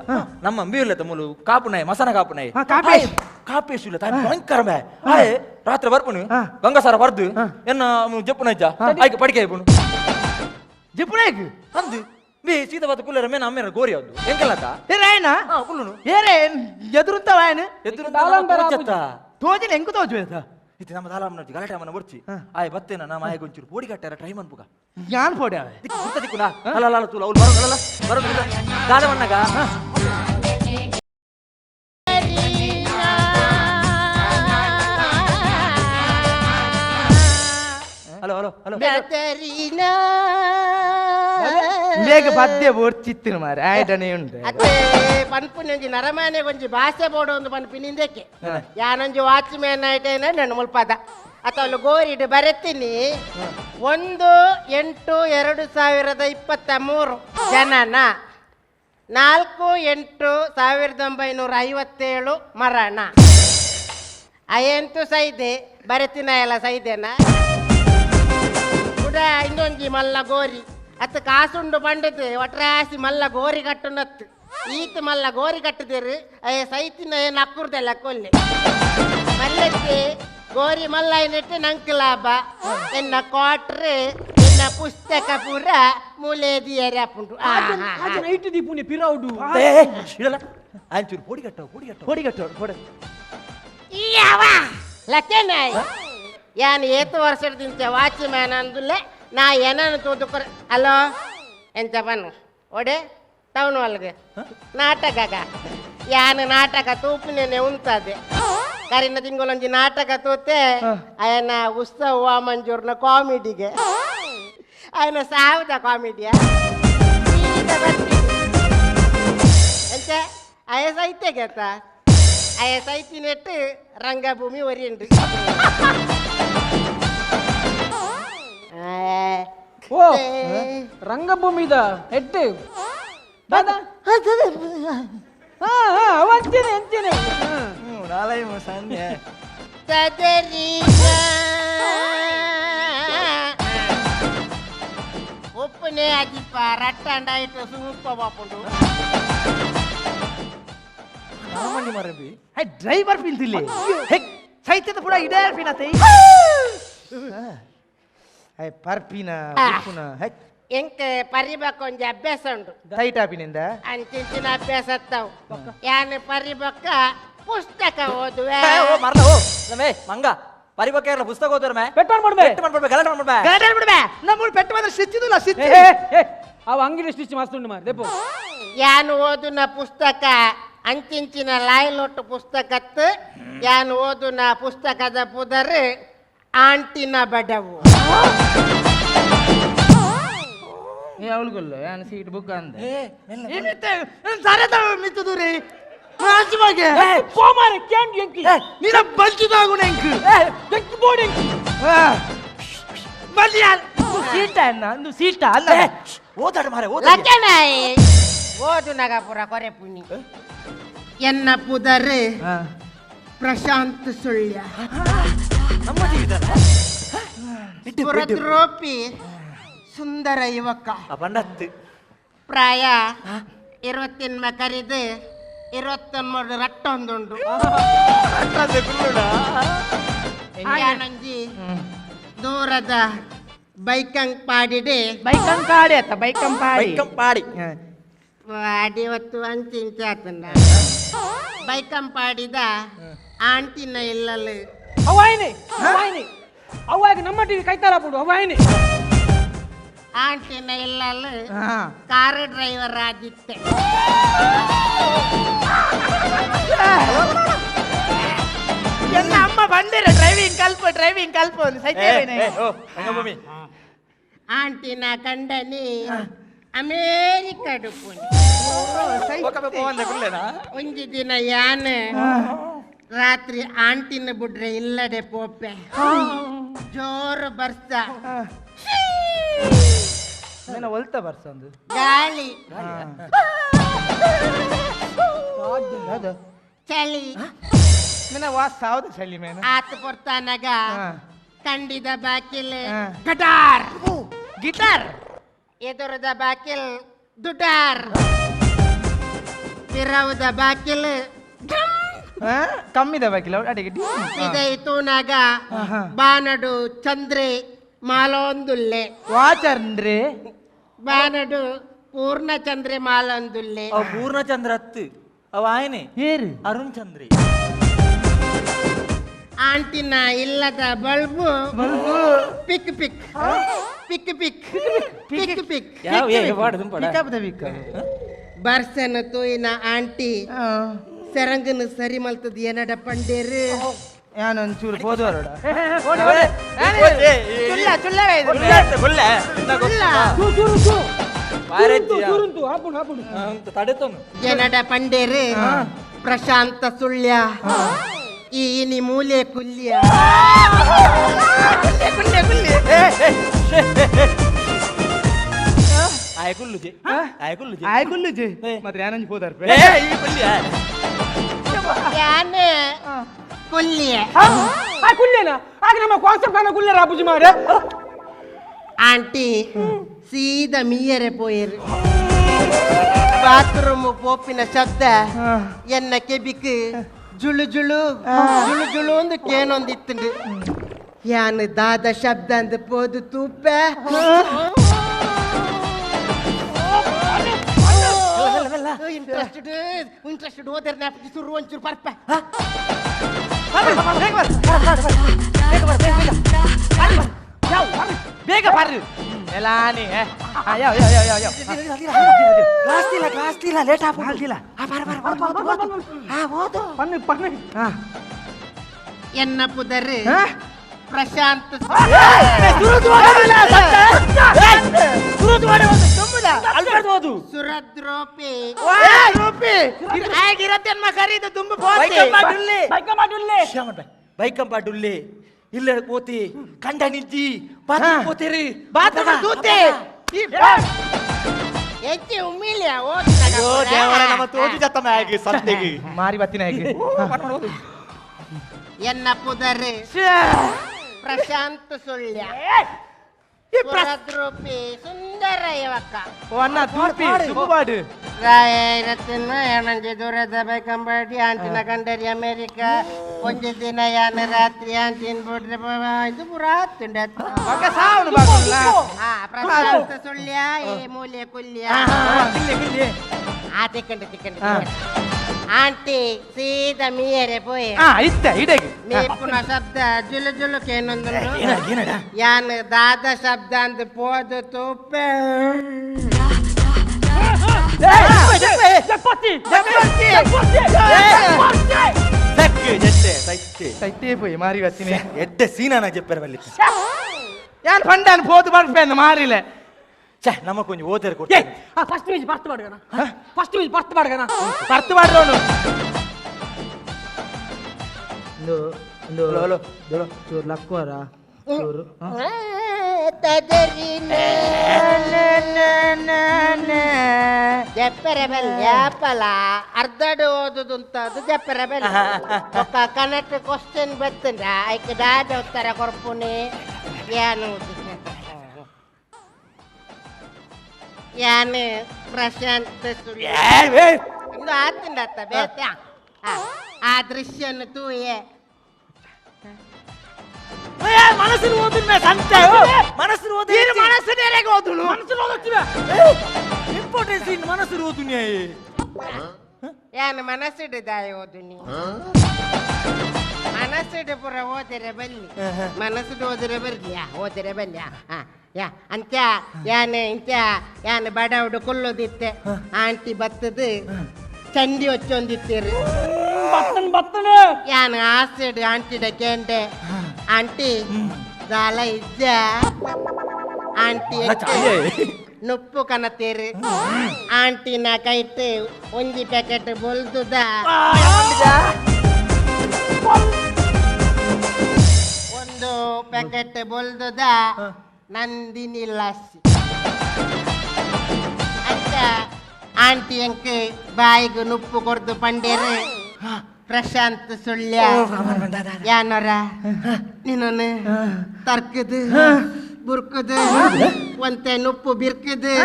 ನಮ್ಮ ಅಂಬಿಯುಲ್ಲತ ಮೂಲು ಕಾಪುನಾಯ ಮಸನ ಕಾಪುನಾಯ ಹಾ, ಕಾಪೇಶ್. ಕಾಪೇಶ್ ಇಲ್ಲ ತಾಯಿ ಭಯಂಕರ ಬೇ ಆಯ್ ರಾತ್ರಿ ಬರ್ಪುನು ಗಂಗಾಸಾರ ಬರ್ದು ಎನ್ನ ಜಪ್ಪುನಜ್ಜ ಆಯ್ಕೆ ಪಡಿಕೆ ಆಯ್ಪುನು ಜಿಪುಣೇಗ್ ಅಂದು ಬೇ ಸೀತಾಬಾದ ಕುಲ್ಲರ ಮೇನ ಅಮ್ಮೇನ ಗೋರಿ ಯಾವ್ದು ಎಂಕಲತ ಏ ರಾಯಣ ಹಾ ಕುಲ್ಲುನು ಏರೇ ಎದುರುಂತವ ಆಯನ ಎದುರು ದಾಲಂ ಬರ ತೋಜತ್ತ ತೋಜಿನ ಎಂಕು ತೋಜು ಆಯ್ತಾ ಇತ್ತೆ ನಮ್ಮ ದಾಲ ಗಲಾಟೆ ಅಮ್ಮನ ಬರ್ಚಿ ಆಯ್ ಬತ್ತೇನ ನಮ್ಮ ಆಯ್ ಗೊಂಚೂರು ಪೋಡಿ ಕಟ್ಟಾರ ಟ್ರೈ ಮನ್ಪುಗ ಯಾನ್ ಪೋಡಿ ಅವೆ ದಿಕ್ಕು ದಿಕ್ಕುನಾ ಅಲ್ಲ ಅಲ್ಲ ತೂಲ ಅವ್ಲು ಬರೋದಲ್ಲ ಬರೋದಿಲ್ಲ ದಾದ ಮಣ್ಣಗ ಹಲೋ ಹಲೋ ಹಲೋ ಬೇಗ ಪದ್ಯ ಬೋರ್ಚಿತ್ತಿನ ಮಾರೆ ಆಯ್ಟನೇ ಉಂಟು ಅತ್ತೆ ಪನ್ಪುನೊಂಜಿ ನರಮಾನೆ ಒಂಜಿ ಭಾಷೆ ಬೋಡು ಒಂದು ಪನ್ಪಿನಿಂದಕ್ಕೆ ಯಾನೊಂಜಿ ವಾಚ್ ಮ್ಯಾನ್ ಆಯ್ಟೇನ ನನ್ನ ಮುಲ್ಪದ ಅತ್ತ ಅಲ್ಲಿ ಗೋರಿಡು ಬರೆತೀನಿ 1-8-2023 ಜನನ 4-8-1957 ಮರಣ ಅಯ್ಯಂತೂ ಸೈದೆ ಬರೆತಿನ ಎಲ್ಲ ಸೈದೆನಾ ಕೂಡ ಇನ್ನೊಂಜಿ ಮಲ್ಲ ಗೋರಿ ಅತ್ತ ಕಾಸುಂಡು ಪಂಡದು ಒಟ್ರಾಸಿ ಮಲ್ಲ ಗೋರಿ ಕಟ್ಟುನತ್ತು ಈತ ಮಲ್ಲ ಗೋರಿ ಕಟ್ಟದಿರು ಅಯ್ಯ ಸೈತಿನ ಏನು ಅಕ್ಕುರ್ದೆಲ್ಲ ಕೊಲ್ಲೆ ಮಲ್ಲಕ್ಕೆ ಗೋರಿ ಮಲ್ಲ ಏನಿಟ್ಟು ನಂಕ್ ಲಾಭ ಎನ್ನ ಕ್ವಾಟ್ರ್ ಎನ್ನ ಪುಸ್ತಕ ಪೂರ ಮೂಲೇದಿಯರೆ ಅಪ್ಪುಂಡು ನೈಟ್ ದೀಪುನಿ ಪಿರೌಡು ಇಡಲ್ಲ ಆಂಚೂರು ಪೋಡಿ ಕಟ್ಟವು ಪೋಡಿ ಕಟ್ಟವು ಪೋಡಿ ಕಟ್ಟೋಡು ಪೋಡಿ ಲಕ್ಕೇನಾಯ್ ಯಾನ್ ಏತು ವರ್ಷದಿಂಚ ವಾಚ್ ಮ್ಯಾನ್ ಅಂದುಲ್ಲೆ ನಾ ಏನನ್ನು ತೂದುಕೊರ ಹಲೋ ಎಂತ ಬನ್ನು ಒಡೆ ಟೌನ್ ಒಳಗೆ ನಾಟಕ ಯಾನು ನಾಟಕ ತೂಪಿನೇ ಉಂತದೆ ಕರಿನ ತಿಂಗಳೊಂಜಿ ನಾಟಕ ತೂತೆ ಅಯನ ಉತ್ಸವ ವಾಮಂಜೂರ್ನ ಕಾಮಿಡಿಗೆ ಅಯನ ಸಾವುದ ಕಾಮಿಡಿಯ ಎಂತ ಅಯ ಸೈತ್ಯ ಕೇತ ಅಯ ಸೈತಿನೆಟ್ಟು ರಂಗಭೂಮಿ ಒರಿಯುಂಡು. ಓ ರಂಗಭೂಮಿದ ಹೆಡ್ ದಾದಾ ಹಾ ಹಾ ಅವ ಅಂಚೆನೆ ಅಂಚೆನೆ ಒಪ್ಪನೇ ಅಜಿಪ್ಪ ರಟ್ಟಂಡಾಯ್ತು ಸುಪ್ಪ ಬಾಪುಂಡು ಡ್ರೈವರ್ ಪಿಂತಿಲ್ಲ ಸೈತ್ಯದ ಪೂರ ಇಡೇ ಪಿನತೆ ಪರ್ಪಿನ ಎಂಕ್ ಪರಿಬಕ್ ಒಂಜಿ ಅಭ್ಯಾಸ ಉಂಡು ಟೈಟ್ ಆಪಿನಿಂದ ಅಂಚಿಂಚಿನ ಅಭ್ಯಾಸ ಅತ್ತಾವು ಯಾನ್ ಪರಿಬಕ್ಕ ಪುಸ್ತಕ ಓದುವೆ ಓ ಮರ್ಲ ಓ ನಮೇ ಮಂಗ ಪರಿಬಕ್ಕ ಇರಲ್ಲ ಪುಸ್ತಕ ಓದೋರ್ ಮೇ ಪೆಟ್ಟು ಮಾಡ್ಬೆ ಪೆಟ್ಟು ಮಾಡ್ಬಿಡ್ಬೆ ಗಲಾಟೆ ಮಾಡ್ಬಿಡ್ಬೆ ಗಲಾಟೆ ಮಾಡ್ಬಿಡ್ಬೆ ನಮ್ಮ ಪೆಟ್ಟು ಮಾತ್ರ ಸ್ಟಿಚ್ಚಿದುಲ್ಲ ಸ್ಟಿಚ್ ಅವ ಅಂಗಡಿ ಸ್ಟಿಚ್ ಮಸ್ತ್ ಮಾರ್ ದೇಪೋ ಯಾನ್ ಓದುನ ಪುಸ್ತಕ ಅಂಚಿಂಚಿನ ಲಾಯ್ಲೊಟ್ಟು ಪುಸ್ತಕತ್ತು ಯಾನ್ ಓದುನ ಪುಸ್ತಕದ ಪುದರ್ ಆಂಟಿನ ಬಡವು. ಅವಳಿಗೊಲ್ಲ ಯಾನ್ ಸೀಟ್ ಬುಕ್ ಅಂದೆ ಮಿತ್ತದೂರಿ ಕೋಮಾರೆ ಕ್ಯಾಂಡ್ ಎಂಕಿ ನೀನ ಬಂಚಿದಾಗುಣ ಎಂಕ್ ಎಂಕಿ ಬೋರ್ಡ್ ಎಂಕಿ ಸೀಟ ಅನ್ನ ಒಂದು ಸೀಟ ಅಲ್ಲ ಓದಾಡ ಮಾರೆ ಓದಾಡ ಲಕ್ಕನಾಯಿ ಓದುನಗ ಪುರ ಕೊರೆ ಪುನಿ ಎನ್ನ ಪುದರ್ ಪ್ರಶಾಂತ್ ಸುಳ್ಯ ಪುರದ್ರೋಪಿ ಸುಂದರ ಯುವಕ ಪಂಡತ್ತು ಪ್ರಾಯ 20 ಕರಿದು 23 ರಟ್ಟೊಂದುಂಡು. ಯಾನೊಂಜಿ ದೂರದ ಬೈಕಂಗ್ ಪಾಡಿಡೆ ಬೈಕಂಪಾಡಿ ಅತ್ತ ಬೈಕಂಪಾಡಿ ಬೈಕಂಪಾಡಿ ಪಾಡಿ ಹೊತ್ತು ಅಂಚಿಂಚಾತಂಡ ಬೈಕಂಪಾಡಿದ ಆಂಟಿನ ಇಲ್ಲಲು ಅವಾಯಿನಿ ಅವಾಯಿನಿ ಅವಾಗ ನಮ್ಮ ಟಿವಿ ಕೈತಾರ ಬಿಡು ಅವಾಯಿನಿ ಆಂಟಿನ ಇಲ್ಲಲು ಕಾರ್ ಡ್ರೈವರ್ ಆಗಿತ್ತೆ. ಎಲ್ಲ ಅಮ್ಮ ಬಂದಿರ ಡ್ರೈವಿಂಗ್ ಕಲ್ಪ ಡ್ರೈವಿಂಗ್ ಕಲ್ಪ ರಂಗಭೂಮಿ ಆಂಟಿನ ಕಂಡನಿ ಅಮೇರಿಕ ಡುಪುನಿ. ಒಂಜಿ ದಿನ ಯಾನ್ ರಾತ್ರಿ ಆಂಟಿನ ಬುಡ್ರೆ ಇಲ್ಲಡೆ ಪೋಪೆ ಜೋರು ಬರ್ಸ ಒಲ್ತ ಬರ್ಸ ಒಂದು ಗಾಳಿ ಚಳಿ ವಾಸ ಚಳಿ ಮೇನ ಆತ ಪೊರ್ತಾನಗ ಕಂಡಿದ ಬಾಕಿಲ್ ಗಿಟಾರ್ ಗಿಟಾರ್ ಎದುರದ ಬಾಕಿಲ್ ದುಟಾರ್ ತಿರವದ ಬಾಕಿಲ್ ಕಮ್ಮಿದ ಬಾಕಿಲ್ ಅಡಿಗೆ ಇದಾಯ್ತು ನಾಗ ಬಾನಡು ಚಂದ್ರೆ ಮಾಲೊಂದುಲ್ಲೆ ವಾಚಂದ್ರೆ ಬಾನಡು ಪೂರ್ಣಚಂದ್ರೆ ಮಾಲೊಂದುಲ್ಲೆ ಅವ ಪೂರ್ಣಚಂದ್ರ ಅತ್ತು ಅವ ಆಯನೆ ಏರು ಅರುಣ್ ಚಂದ್ರಿ. ಆಂಟಿನ ಇಲ್ಲದ bulb pick pick pick pick pick pick ಬರ್ಸನ ತೋಯಿನ aunty ಸೆರಂಗನ ಸರಿ ಮಲ್ತದ ಏನಡ ಪಂಡೇರು ಯಾನೊಂಚೂರು ಪೋದವರೋಡ ಏನಡ ಪಂಡೇರು ಪ್ರಶಾಂತ ಸುಳ್ಯ ಈ ಇನಿ ಮೂಲೆ ಕುಲ್ಯ ಆಂಟಿ ಸೀದಾ ಮೀಯರೆ ಪೋಯರು ಬಾತ್ರೂಮ್ ಪೋಪಿನ ಶಬ್ದ ಎನ್ನ ಕೆಬಿಕ್ ಜುಳು ಜುಳು ಜುಳು ಜುಳು ಒಂದು ಕೇನೊಂದಿತ್ತುಂಡು ಯಾನು ದಾದ ಶಬ್ದ ಅಂದ ಪೋದು ತೂಪ ಇಂಟ್ರೆಸ್ಟೆಡ್ ಇಂಟ್ರೆಸ್ಟೆಡ್ ಓದರ್ ಜ್ಞಾಪಕ ಸುರು ಒಂಚೂರು ಪರ್ಪ ಬೇಗ ಬರ್ರಿ ಎಲ್ಲಾನಿ ಯಾವ ಯಾವ ಯಾವ ಯಾವ ಕ್ಲಾಸ್ ಇಲ್ಲ ಕ್ಲಾಸ್ ಇಲ್ಲ ಲೇಟ್ ಆಗ್ತಿಲ್ಲ ಪನ್ನಿ ಪನ್ನಿ ಎನ್ನ ಪುದರ್ ಪ್ರಶಾಂತ್ ಸುರದ್ರೋಪಿ ಬೈಕಂಪಾಡುಲ್ಲೆ ಇಲ್ಲ ಪೋತಿ ಕಂಡ ನಿಜ್ಜಿ ಪೋತಿರಿ ದೂತೆ ಹೆಚ್ಚಿ ಉಮ್ಮಿಲ್ಲ ಅಯ್ಯೋ ದೇವರ ನಮ್ಮ ತೋಜು ಜತ್ತಮ ಆಗಿ ಸಂತೆಗೆ ಮಾರಿ ಬತ್ತಿನ ಹೇಗೆ ಎನ್ನ ಪುದರ್ ಪ್ರಶಾಂತ್ ಸುಳ್ಯ ಸುರದ್ರೂಪಿ ಸುಂದರ ಯುವಕ ಅಣ್ಣ ದೂಪಿ ದುಬ್ಬಾಡು ರಾಯರತ್ನ ಏನಂಜಿ ದೂರದ ಬೈಕಂಬಾಡಿ ಆಂಟಿನ ಕಂಡರಿ ಅಮೇರಿಕ ಒಂಜಿ ದಿನ ಯಾನ ರಾತ್ರಿ ಆಂಟಿನ ಬಿಡ್ರೆ ಇದು ಪೂರಾ ತುಂಡ ಮಗ ಸಾವನು ಬಾಗುಲ್ಲ ಪ್ರಶಾಂತ ಸುಳ್ಯ ಈ ಮೂಲೆ ಕುಲ್ಯ ಆ ತಿಕ್ಕಂಡು ತಿಕ್ಕಂಡು ಆಂಟಿ ಸೀದಾ ಮೀಯರೆ ಪೋಯೆ ಇತ್ತ ಇಡಗೆ ಮೇಪುನ ಶಬ್ದ ಜುಲು ಜುಲು ಕೇನೊಂದು ಯಾನ್ ದಾದ ಶಬ್ದ ಅಂದ್ ಪೋದು ತೂಪೆ ಸೈತೆ ಪೋಯಿ ಮಾರಿ ಬತ್ತಿನಿ ಎಡ್ಡೆ ಸೀನಾನ ಜೆಪ್ಪರ ಬಲ್ಲಿ ಯಾನ್ ಪಂಡಾನ್ ಪೋದು ಬರ್ಪೇನ್ ಮಾರಿಲೆ ಛೆ ನಮ್ಮ ಕೊಂಚ ಓದರ ಕೊಡ್ತೆ ಫಸ್ಟ್ ಪೇಜ್ ಬರ್ತ್ ಮಾಡ್ಗಣ ಫಸ್ಟ್ ಪೇಜ್ ಬರ್ತ್ ಮಾಡ್ಗಣ ಬರ್ತ್ ಮಾಡ್ರೋನು ಹಲೋ ಚೂರು ಲಕ್ವರ ಚೂರು ಜಪ್ಪರೆ ಬಲ್ಯಾಪಲ ಅರ್ಧಡು ಓದುದುಂತದು ಜಪ್ಪರೆ ಬಲ್ ಒಕ್ಕ ಕನ್ನಡ ಕ್ವಶನ್ ಬತ್ತಂಡ ಐಕ್ ದಾದ ಉತ್ತರ ಕೊರ್ಪುನಿ ಯಾನು ಯಾನು ಪ್ರಶಾಂತ ಸುಳ್ಯ ಇಂದು ಆತಂಡತ್ತ ಬೇತ ಆ ದೃಶ್ಯನು ತೂಯೆ ಮನಸ್ಸಿನ ಓದಿನ ಸಂತೆ ಮನಸ್ಸಿನ ಓದಿ ಮನಸ್ಸಿನ ಓದುಳು ಮನಸ್ಸಿನ ಓದುತ್ತೀವ ಇಂಪಾರ್ಟೆನ್ಸ್ ಇನ್ ಮನಸ್ಸಿನ ಓದುನ್ಯ ಯಾನು ಮನಸ್ಸಿಡು ದಾಯ ಓದುನಿ ಮನಸ್ಸಿಡು ಪುರ ಓದಿರೆ ಬಲ್ಲಿ ಮನಸ್ಸಿಡು ಓದಿರೆ ಬರ್ಲಿ ಓದಿರೆ ಬಲ್ಲಿ ಯಾ ಅಂತ್ಯ ಯಾನು ಇಂತ್ಯ ಯಾನು ಬಡವಡು ಕುಲ್ಲೋದಿತ್ತೆ ಆಂಟಿ ಬತ್ತದು ಚಂಡಿ ಹೊಚ್ಚೊಂದಿತ್ತೀರಿ ಬತ್ತನ್ ಬತ್ತನ ಯಾನು ಆಸಿಡ್ ಆಂಟಿಡ ಕೇಂಡೆ ಆಂಟಿ ದಾಲ ಇಜ್ಜ ಆಂಟಿ ನುಪ್ಪು ಕನತೀರಿ ಆಂಟಿನ ಕೈಟ್ ಒಂಜಿ ಪ್ಯಾಕೆಟ್ ಬೊಲ್ದುದ ಒಂದು ಪ್ಯಾಕೆಟ್ ಬೊಲ್ದುದ ನಂದಿನಿ ಲಸ್ಸಿ ಅಂತ ಆಂಟಿ ಅಂಕ್ ಬಾಯಿಗೆ ನುಪ್ಪು ಕೊಡ್ದು ಪಂಡೇರು ಪ್ರಶಾಂತ್ ಸುಳ್ಯ ಯಾನೋರ ನೀನೊನ್ನು ತರ್ಕದು ಬುರ್ಕದು ಒಂತೆ ನುಪ್ಪು ಬಿರ್ಕದು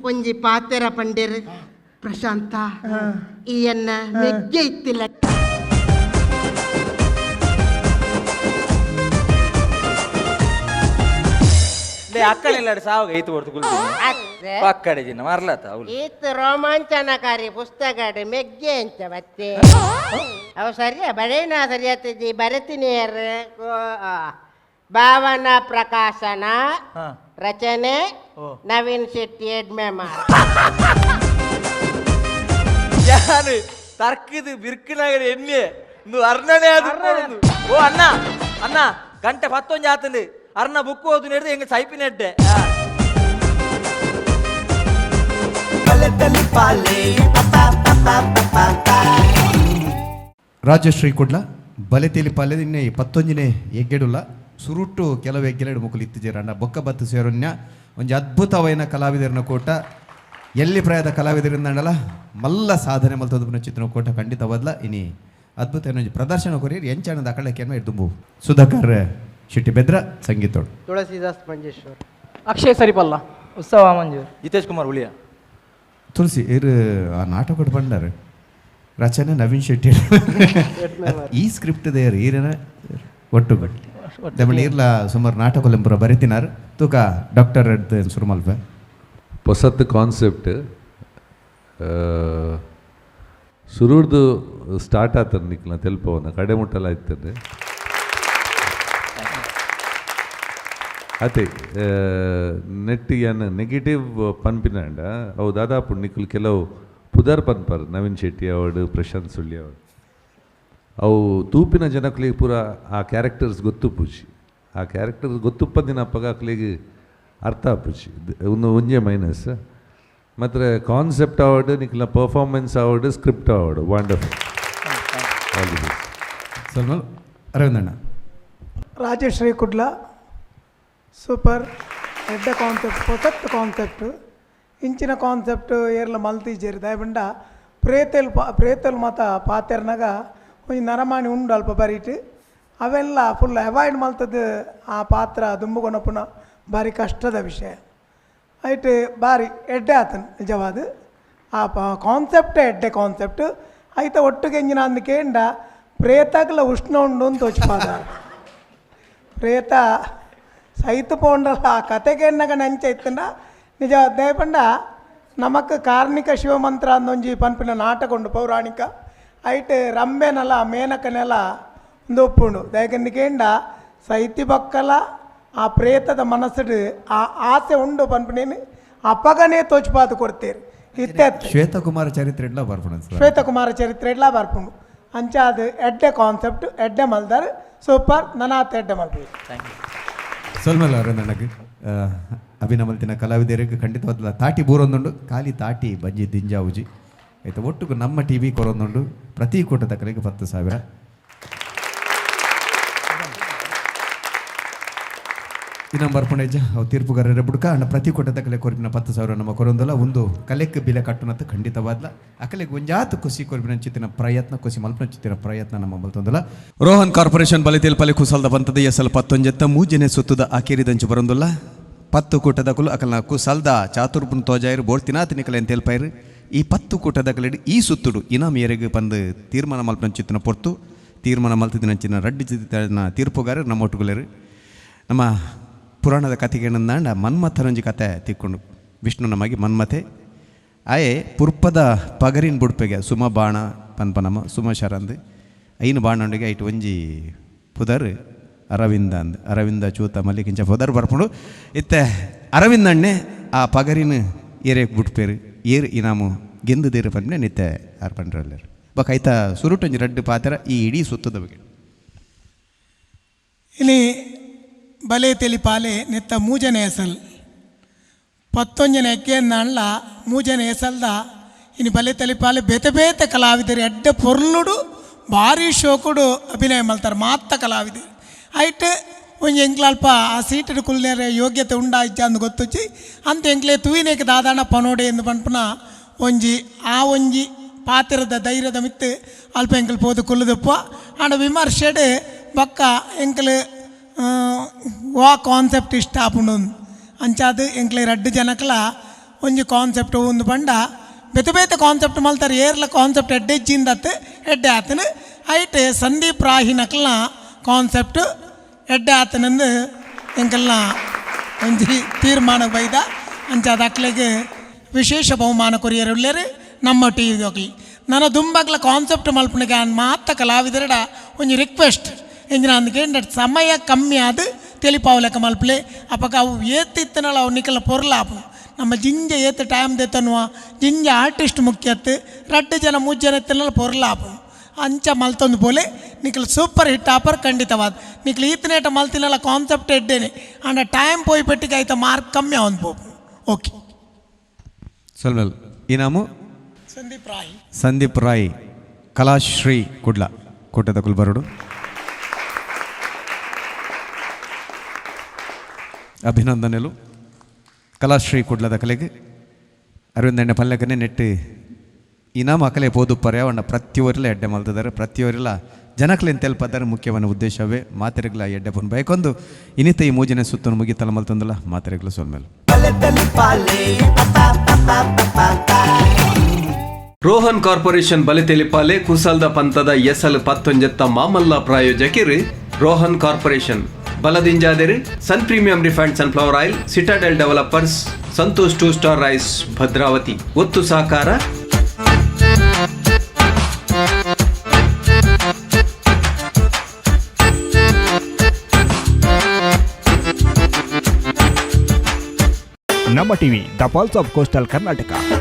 ಒಂಜಿ ಪಾತೆರ ಪಂಡೇರು ಪ್ರಶಾಂತ ಈ ಎನ್ನ ಮೆಗ್ಗೆ ಇತ್ತಿಲ್ಲ ಅಕ್ಕಳೆಲ್ಲ ಸಾವಾಗ ಐತು ಹೊರ್ತು ಕುಲ್ತೀನಿ ಪಕ್ಕಡೆ ಜಿನ್ನ ಮರ್ಲತ್ತ ಅವಳು ಈತ್ ರೋಮಾಂಚನಕಾರಿ ಪುಸ್ತಕ ಮೆಗ್ಗೆ ಅಂಚ ಬತ್ತೆ ಅವು ಸರಿಯಾ ಬರೇನಾ ಸರಿಯಾತಿದ್ದಿ ಬರತೀನಿ ಭಾವನಾ ಪ್ರಕಾಶನ ರಚನೆ ನವೀನ್ ಶೆಟ್ಟಿ ಎಡ್ಮೆಮಾರ್. ಯಾರು ತರ್ಕದು ಬಿರ್ಕಿನಾಗಡೆ ಎಣ್ಣೆ ಇಂದು ಅರ್ಣನೇ ಅದು. ಓ ಅಣ್ಣ ಅಣ್ಣ ಗಂಟೆ 11 ಆತಂದು ಅರ್ಣ ಬುಕ್ ಓದು ಹಿಡಿದು ಹೆಂಗೆ ಸೈಪಿನ ಎಡ್ಡೆ. ರಾಜಶ್ರೀ ಕುಡ್ಲ ಬಲೆತೇಲಿ ಪಾಲೆ ಇನ್ನೆ 11ನೇ ಎಗ್ಗೆಡುಲ್ಲ ಸುರುಟು ಕೆಲವು ಎಗ್ಗೆಲೆಡು ಮುಕುಲು ಇತ್ತಿಜೇರಂಡ ಬೊಕ್ಕ ಬತ್ತು ಸೇರುನ್ಯ ಒಂಜಿ ಅದ್ಭುತವೈನ ಕಲಾವಿದರನ್ನ ಕೋಟ ಎಲ್ಲಿ ಪ್ರಾಯದ ಕಲಾವಿದರಿಂದಂಡಲ ಮಲ್ಲ ಸಾಧನೆ ಮಲ್ತದ ಚಿತ್ರ ಕೋಟ ಖಂಡಿತ ಬದಲ ಇನಿ ಅದ್ಭುತ ಒಂಜಿ ಪ್ರದರ್ಶನ ಕೊರಿ ಎಂಚಾಣದ ಅಕಳಕ್ಕೆ ದುಂಬು. ಸುಧಾಕರ್ ಶೆಟ್ಟಿ ಬೆದ್ರ ಸಂಗೀತೋಡು ತುಳಸಿದಾಸ್ ಮಂಜೇಶ್ವರ್ ಅಕ್ಷಯ್ ಸರಿಪಲ್ಲ ಉತ್ಸವ ಮಂಜೂರ್ ಜಿತೇಶ್ ಕುಮಾರ್ ಉಳಿಯ ತುಳಸಿ ಇರು ಆ ನಾಟಕ ಬಂಡಾರ ರಚನೆ ನವೀನ್ ಶೆಟ್ಟಿ ಈ ಸ್ಕ್ರಿಪ್ಟ್ ದೇರ್ ಈರನ ಒಟ್ಟು ದಮಣ ಇರ್ಲ ಸುಮಾರು ನಾಟಕಲೆಂಪುರ ಬರಿತಿನಾರ್ ತೂಕ ಡಾಕ್ಟರ್ ಸುರುಮಲ್ಪೆ ಹೊಸತ್ತು ಕಾನ್ಸೆಪ್ಟ್ ಸುರುಡ್ದು ಸ್ಟಾರ್ಟ್ ಆತನ ನಿಕ್ಲ ತೆಲ್ಪವನ ಕಡೆ ಮುಟ್ಟಲ ಆಯ್ತದೆ ಅದೇ ನೆಟ್ ಯಾನ್ ನೆಗೆಟಿವ್ ಪನ್ಪಿನಾಂಡ ಅವು ದಾದಾಪು ನಿಕ್ಲು ಕೆಲವು ಪುದರ್ ಪನ್ಪರ್ ನವೀನ್ ಶೆಟ್ಟಿ ಅವಡು ಪ್ರಶಾಂತ್ ಸುಳ್ಳಿ ಅವಡು ಅವು ತೂಪಿನ ಜನಕ್ಲಿಗೆ ಪೂರ ಆ ಕ್ಯಾರೆಕ್ಟರ್ಸ್ ಗೊತ್ತುಪ್ಪುಜಿ ಆ ಕ್ಯಾರೆಕ್ಟರ್ಸ್ ಗೊತ್ತುಪ್ಪಂದಿನ ಅಪ್ಪಗ ಅಕ್ಲಿಗೆ ಅರ್ಥ ಆಪುಜಿ ಒಂದು ಒಂಜೆ ಮೈನಸ್ ಮಾತ್ರ ಕಾನ್ಸೆಪ್ಟ್ ಅವಾರ್ಡ್ ನಿಕ್ಲ performance award script award wonderful. All the best. ಸ್ವಲ್ಪ ಅರವಿಂದಣ್ಣ. ರಾಜಶ್ರೀ ಕುಡ್ಲ ಸೂಪರ್ ಎಡ್ಡ ಕಾನ್ಸೆಪ್ಟ್ ಪೊಸತ್ ಕಾನ್ಸೆಪ್ಟ್ ಇಂಚಿನ ಕಾನ್ಸೆಪ್ಟ್ ಏರ್ಲ ಮಲ್ತಿಜೇರಿ ದಾಯಬಂಡ ಪ್ರೇತಲ್ ಪ್ರೇತಲ್ ಮಾತ ಪಾತೆರ್ನಾಗ ಒಂಜಿ ನರಮಾಣಿ ಉಂಡು ಅಲ್ಪ ಬರೀಟ್ ಅವೆಲ್ಲ ಫುಲ್ ಅವಾಯ್ಡ್ ಮಲ್ತದ್ದು ಆ ಪಾತ್ರ ದುಂಬುಗೊನಪುನ ಭಾರಿ ಕಷ್ಟದ ವಿಷಯ. ಐಟ್ ಭಾರಿ ಎಡ್ಡೆ ಆತನ್ ನಿಜವಾದ ಆ ಕಾನ್ಸೆಪ್ಟೇ ಎಡ್ಡೆ ಕಾನ್ಸೆಪ್ಟ್ ಐತ ಒಟ್ಟುಗೆ ಎಂಜಿನ ಅಂದ್ ಕೇಂಡ ಪ್ರೇತಗ್ಲ ಉಷ್ಣ ಉಂಡು ಅಂತ ತೋಚ್ಪಾದ ಪ್ರೇತ ಸೈತು ಪೋಂಡಲ ಆ ಕತೆಗೆ ಎನ್ನಗ ನಂಚ ಇತ್ತಂಡ ನಿಜ ದೇಪಂಡ ನಮಕ್ ಕಾರ್ಣಿಕ ಶಿವಮಂತ್ರ ಅಂದೊಂಜಿ ಪನ್ಪಿನ ನಾಟಕ ಉಂಡು ಪೌರಾಣಿಕ ಐಟ್ ರಂಬೆನಲ ಮೇನಕನೆಲ ಒಂದು ಒಪ್ಪುಂಡು ದಯಕಂದಿಕೇಂಡ ಸೈತಿ ಬಕ್ಕಲ ಆ ಪ್ರೇತದ ಮನಸ್ಸುಡು ಆ ಆಸೆ ಉಂಡು ಪನ್ಪಿನೇನು ಅಪ್ಪಗನೇ ತೋಚ್ಪಾದು ಕೊಡ್ತೇರು ಇತ್ತೆ ಶ್ವೇತಕುಮಾರ ಚರಿತ್ರೆ ಇಡ್ಲ ಬರ್ಪುಣ ಶ್ವೇತಕುಮಾರ ಚರಿತ್ರೆ ಇಡ್ಲ ಬರ್ಪುಂಡು ಅಂಚ ಅದು ಎಡ್ಡೆ ಕಾನ್ಸೆಪ್ಟ್ ಎಡ್ಡೆ ಮಲ್ದಾರ್ ಸೂಪರ್ ನನಾತ್ ಎಡ್ಡೆ ಮಲ್ಪು. ಸೊಲ್ಮಲ್ಲ ಅರವಿಂದಣ್ಣಗೆ ಅಭಿನಮಲ್ತಿನ ಕಲಾವಿದರಿಗೆ ಖಂಡಿತವಾದ ತಾಟಿ ಬೂರೊಂದುಂಡು ಖಾಲಿ ತಾಟಿ ಬಂಜಿ ದಿಂಜಾವುಜಿ ಆಯ್ತು ಒಟ್ಟುಗು ನಮ್ಮ ಟಿ ವಿ ಕೊರೊಂದುಂಡು ಪ್ರತಿ ಕೂಟದ ಕಲೆಗೆ 10,000. ಈ ನಂಬರ್ ಪುಣೆಜ ಅವು ತೀರ್ಪುಗಾರರ ಬುಡ್ಕ ಅಣ್ಣ ಪ್ರತಿ ಕೂಟದ ಕಲೆ ಕೊರ್ಪಿನ 10,000 ನಮ್ಮ ಕೊರೊಂದಲ್ಲ ಒಂದು ಕಲೆಕ್ ಬಿಲೆ ಕಟ್ಟುನತ್ತ ಖಂಡಿತವಾದ್ಲ ಅಕಲೆಗೆ ಒಂಜಾತು ಖುಷಿ ಕೊರ್ಪಿನ ಚಿತ್ತಿನ ಪ್ರಯತ್ನ ಖುಷಿ ಮಲ್ಪನ ಚಿತ್ತಿನ ಪ್ರಯತ್ನ ನಮ್ಮ ಮಲ್ತೊಂದಲ್ಲ. ರೋಹನ್ ಕಾರ್ಪೊರೇಷನ್ ಬಲಿತೇಲ್ ಪಲೆ ಕುಸಲ್ದ ಬಂತದ ಎಸಲ್ 11 ಮೂಜನೆ ಸುತ್ತದ ಅಕೇರಿದಂಚು ಬರೊಂದಲ್ಲ 10 ಕೂಟದ ಕುಲು ಅಕಲ್ನ ಕುಸಲ್ದ ಚಾತುರ್ಪುನ್ ತೋಜಾಯಿರು ಬೋಳ್ತಿನಾತ ನಿಕಲೆ ತೇಲ್ಪಾಯಿರು ಈ 10 ಕೂಟದ ಕಲೆಡು ಈ ಸುತ್ತುಡು ಇನಾಮ್ ಏರೆಗ್ ಪಂದು ತೀರ್ಮಾನ ಮಲ್ಪನ ಚಿತ್ತಿನ ಪೊರ್ತು ತೀರ್ಮಾನ ಮಲ್ತಿದಿನ ರಡ್ಡಿ ಚಿತ್ತಿನ ತೀರ್ಪುಗಾರರು ನಮ್ಮ ಒಟ್ಟುಗುಲೇರು. ನಮ್ಮ ಪುರಾಣದ ಕಥೆಗೆ ಮನ್ಮಥನೊಂಜಿ ಕತೆ ತಿಕ್ಕೊಂಡು ವಿಷ್ಣು ನಮಗೆ ಮನ್ಮಥೆ ಆಯೆ ಪುರ್ಪದ ಪಗರಿನ್ ಬುಡ್ಪೆಗೆ ಸುಮ ಬಾಣ ಪನ್ಪನಮ ಸುಮ ಶರಂದು ಐನು ಬಾಣೊಂಡಿಗೆ ಐಟು ಒಂಜಿ ಪುದರ್ ಅರವಿಂದ ಅಂದ್ ಅರವಿಂದ ಚೂತ ಮಲ್ಲಿಕಿಂಚ ಪುದರ್ ಬರ್ಪುಂಡು ಇತ್ತೆ ಅರವಿಂದಣ್ಣೆ ಆ ಪಗರಿನ ಏರೇಕ್ ಬುಡ್ಪೇರು ಏರು ಇನಾಮು ಗೆಂದು ದೇರು ಪನ್ಪೆ ನಿತ್ತೆ ಆರ್ ಪಂಡ್ರಲ್ಲೇರು ಬೊಕ ಐತ ಸುರುಟೊಂಜಿ ರಡ್ಡು ಪಾತ್ರ ಈ ಇಡೀ ಸುತ್ತದ ಬಗ್ಗೆ. ಇನಿ ಬಲೆ ತೆಲಿಪಾಲೆ ನೆತ್ತ ಮೂಜನೆ ಎಸಲ್ 11 ಎಗ್ಗೆನ್ನಾಳ್ಲ ಮೂಜನೆ ಎಸಲ್ದ ಇನಿ ಬಲೆ ತೆಲಿಪಾಲೆ ಬೇತೆ ಬೇತೆ ಕಲಾವಿದರು ಎಡ್ಡೆ ಪೊರ್ಲುಡು ಭಾರಿ ಶೋಕುಡು ಅಭಿನಯ ಮಲ್ತಾರೆ ಮಾತ್ತ ಕಲಾವಿದರು ಐಟ್ ಒಂಜಿ ಎಂಕ್ಲಲ್ಪ ಆ ಸೀಟು ಕುಲ್ನೇರೆ ಯೋಗ್ಯತೆ ಉಂಡಾ ಇಜ್ಜ ಅಂದ್ ಗೊತ್ತುಜ್ಜಿ ಅಂತ ಎಂಕ್ಲೆ ತೂಯಿನೇಕ ದಾದಾಣ ಪನೋಡೆ ಎಂದು ಪನ್ಪುನ ಒಂಜಿ ಆ ಒಂಜಿ ಪಾತ್ರದ ಧೈರ್ಯದ ಮಿತ್ತು ಅಲ್ಪ ಎಂಕಲ್ ಪೋದು ಕುಲ್ಲುದಪ್ಪ ಆಂಡ ವಿಮರ್ಶೆಡ್ ಬೊಕ್ಕ ಎಂಕಲ್ ವಾ ಕಾನ್ಸೆಪ್ಟ್ ಇಷ್ಟ ಆಪುಂಡು ಅಂಚಾದ್ ಎಂಕ್ಲೆ ರಡ್ಡು ಜನಕ್ಲ ಒಂಜಿ ಕಾನ್ಸೆಪ್ಟ್ ಒಂದು ಪಂಡ ಬೇತೆ ಬೇತೆ ಕಾನ್ಸೆಪ್ಟ್ ಮಲ್ತಾರೆ ಏರ್ಲ ಕಾನ್ಸೆಪ್ಟ್ ಎಡ್ಡೆ ಇಜ್ಜಿಂದತ್ತು ಎಡ್ಡೆ ಆತನು ಐಟ್ ಸಂದೀಪ್ ರಾಹಿನಕ್ಲ ಕಾನ್ಸೆಪ್ಟ್ ಎಡ್ಡೆ ಆತನಂದು ಎಂಕಲ್ನ ಒಂಜಿ ತೀರ್ಮಾನ ಬೈದ ಅಂಚಾದ ಅಕ್ಲೆಗ್ ವಿಶೇಷ ಬಹುಮಾನ ಕೊರಿಯರ್ ಉಲ್ಲೇರು ನಮ್ಮ ಟಿ ವಿ. ನನ ದುಂಬಗ್ಲ ಕಾನ್ಸೆಪ್ಟ್ ಮಲ್ಪುನಗ ಮಾತ ಕಲಾವಿದರಡ ಒಂಜಿ ರಿಕ್ವೆಸ್ಟ್ ಎಂಜಿನ ಅಂದ್ಕೆ ಸಮಯ ಕಮ್ಮಿ ಆದ್ ತೆಲಿಪಾವಲೆಕ್ಕ ಮಲ್ಪಲೆ. ಅಪಗ ಅವು ಏತಿತ್ತನಲ ಅವು ನಿಕಲ ಪೊರ್ಲಾಪು. ನಮ್ಮ ಜಿಂಜ ಏತ್ ಟೈಮ್ ದೆತ್ತನುವ ಜಿಂಜ ಆರ್ಟಿಸ್ಟ್ ಮುಖ್ಯತ್ತು ರಡ್ಡು ಜನ ಮೂರು ಜನ ಇತ್ತನಲ ಪೊರ್ಲಾಪು. ಅಂಚ ಮಲ್ತೊಂದು ಪೋಲೆ ನಿಕಲ್ ಸೂಪರ್ ಹಿಟ್ ಆಪರ್ ಖಂಡಿತವಾದ. ನಿಕಲ್ ಈತನೇಟ ಮಲ್ತಿನಲ್ಲ ಕಾನ್ಸೆಪ್ಟ್ ಎಡ್ಡೇನೆ ಆಂಡ ಟೈಮ್ ಪೋಯಿ ಪೆಟ್ಟಿಗೆ ಆಯ್ತ ಮಾರ್ಕ್ ಕಮ್ಮಿ ಅವನ್ ಪೋಪು. ಓಕೆ ಸೊಲ್ಮೆಲ್ ಇನಾಮು ಸಂದೀಪ್ ರಾಯ್. ಸಂದೀಪ್ ರಾಯ್ ಕಲಾಶ್ರೀ ಕುಡ್ಲ ಕೂಟದ ಕುಲ್ಬರುಡು. ಅಭಿನಂದನೆಲು ಕಲಾಶ್ರೀ ಕುಡ್ಲದ ಕಲೆಗೆ. ಅರವಿಂದಣ್ಣ ಪಲ್ಲಕನೆ ನೆಟ್ಟು ಇನಾಮ ಅಕಲೆ ಪೋದುಪ್ಪರೆ ಅವಣ್ಣ ಪ್ರತಿಯೊರಿಲ ಎಡ್ಡೆ ಮಲ್ತದಾರೆ ಪ್ರತಿಯೊರಿಲ ಜನಕ್ಲೇನು ತೆಲ್ಪದಾರೆ ಮುಖ್ಯವನ್ನ ಉದ್ದೇಶವೇ ಮಾತೆರೆಗ್ಲ ಎಡ್ಡೆ ಪುನ್ ಬೈಕೊಂದು ಇನ್ನಿತ ಈ ಮೂಜನೆ ಸುತ್ತನ್ನು ಮುಗಿತಲ ಮಲ್ತಂದಲ್ಲ ಮಾತೆರೆಗ್ಲ ಸೊಲ್ಮೇಲೆ. ರೋಹನ್ ಕಾರ್ಪೊರೇಷನ್ ಬಲಿತೆಲಿಪಾಲೆ ಕುಸಲ್ದ ಪಂತದ ಎಸಲ್ ಪತ್ತೊಂಜೆತ್ತ ಮಾಮಲ್ಲ ಪ್ರಾಯೋಜಕಿರು ರೋಹನ್ ಕಾರ್ಪೊರೇಷನ್ ಬಲದಿಂಜಾದಿರು Sun premium refined sunflower oil, Citadel developers, Santosh two star rice, Bhadravati. ಒತ್ತು ಸಹಕಾರ Namma TV, the pulse of coastal Karnataka.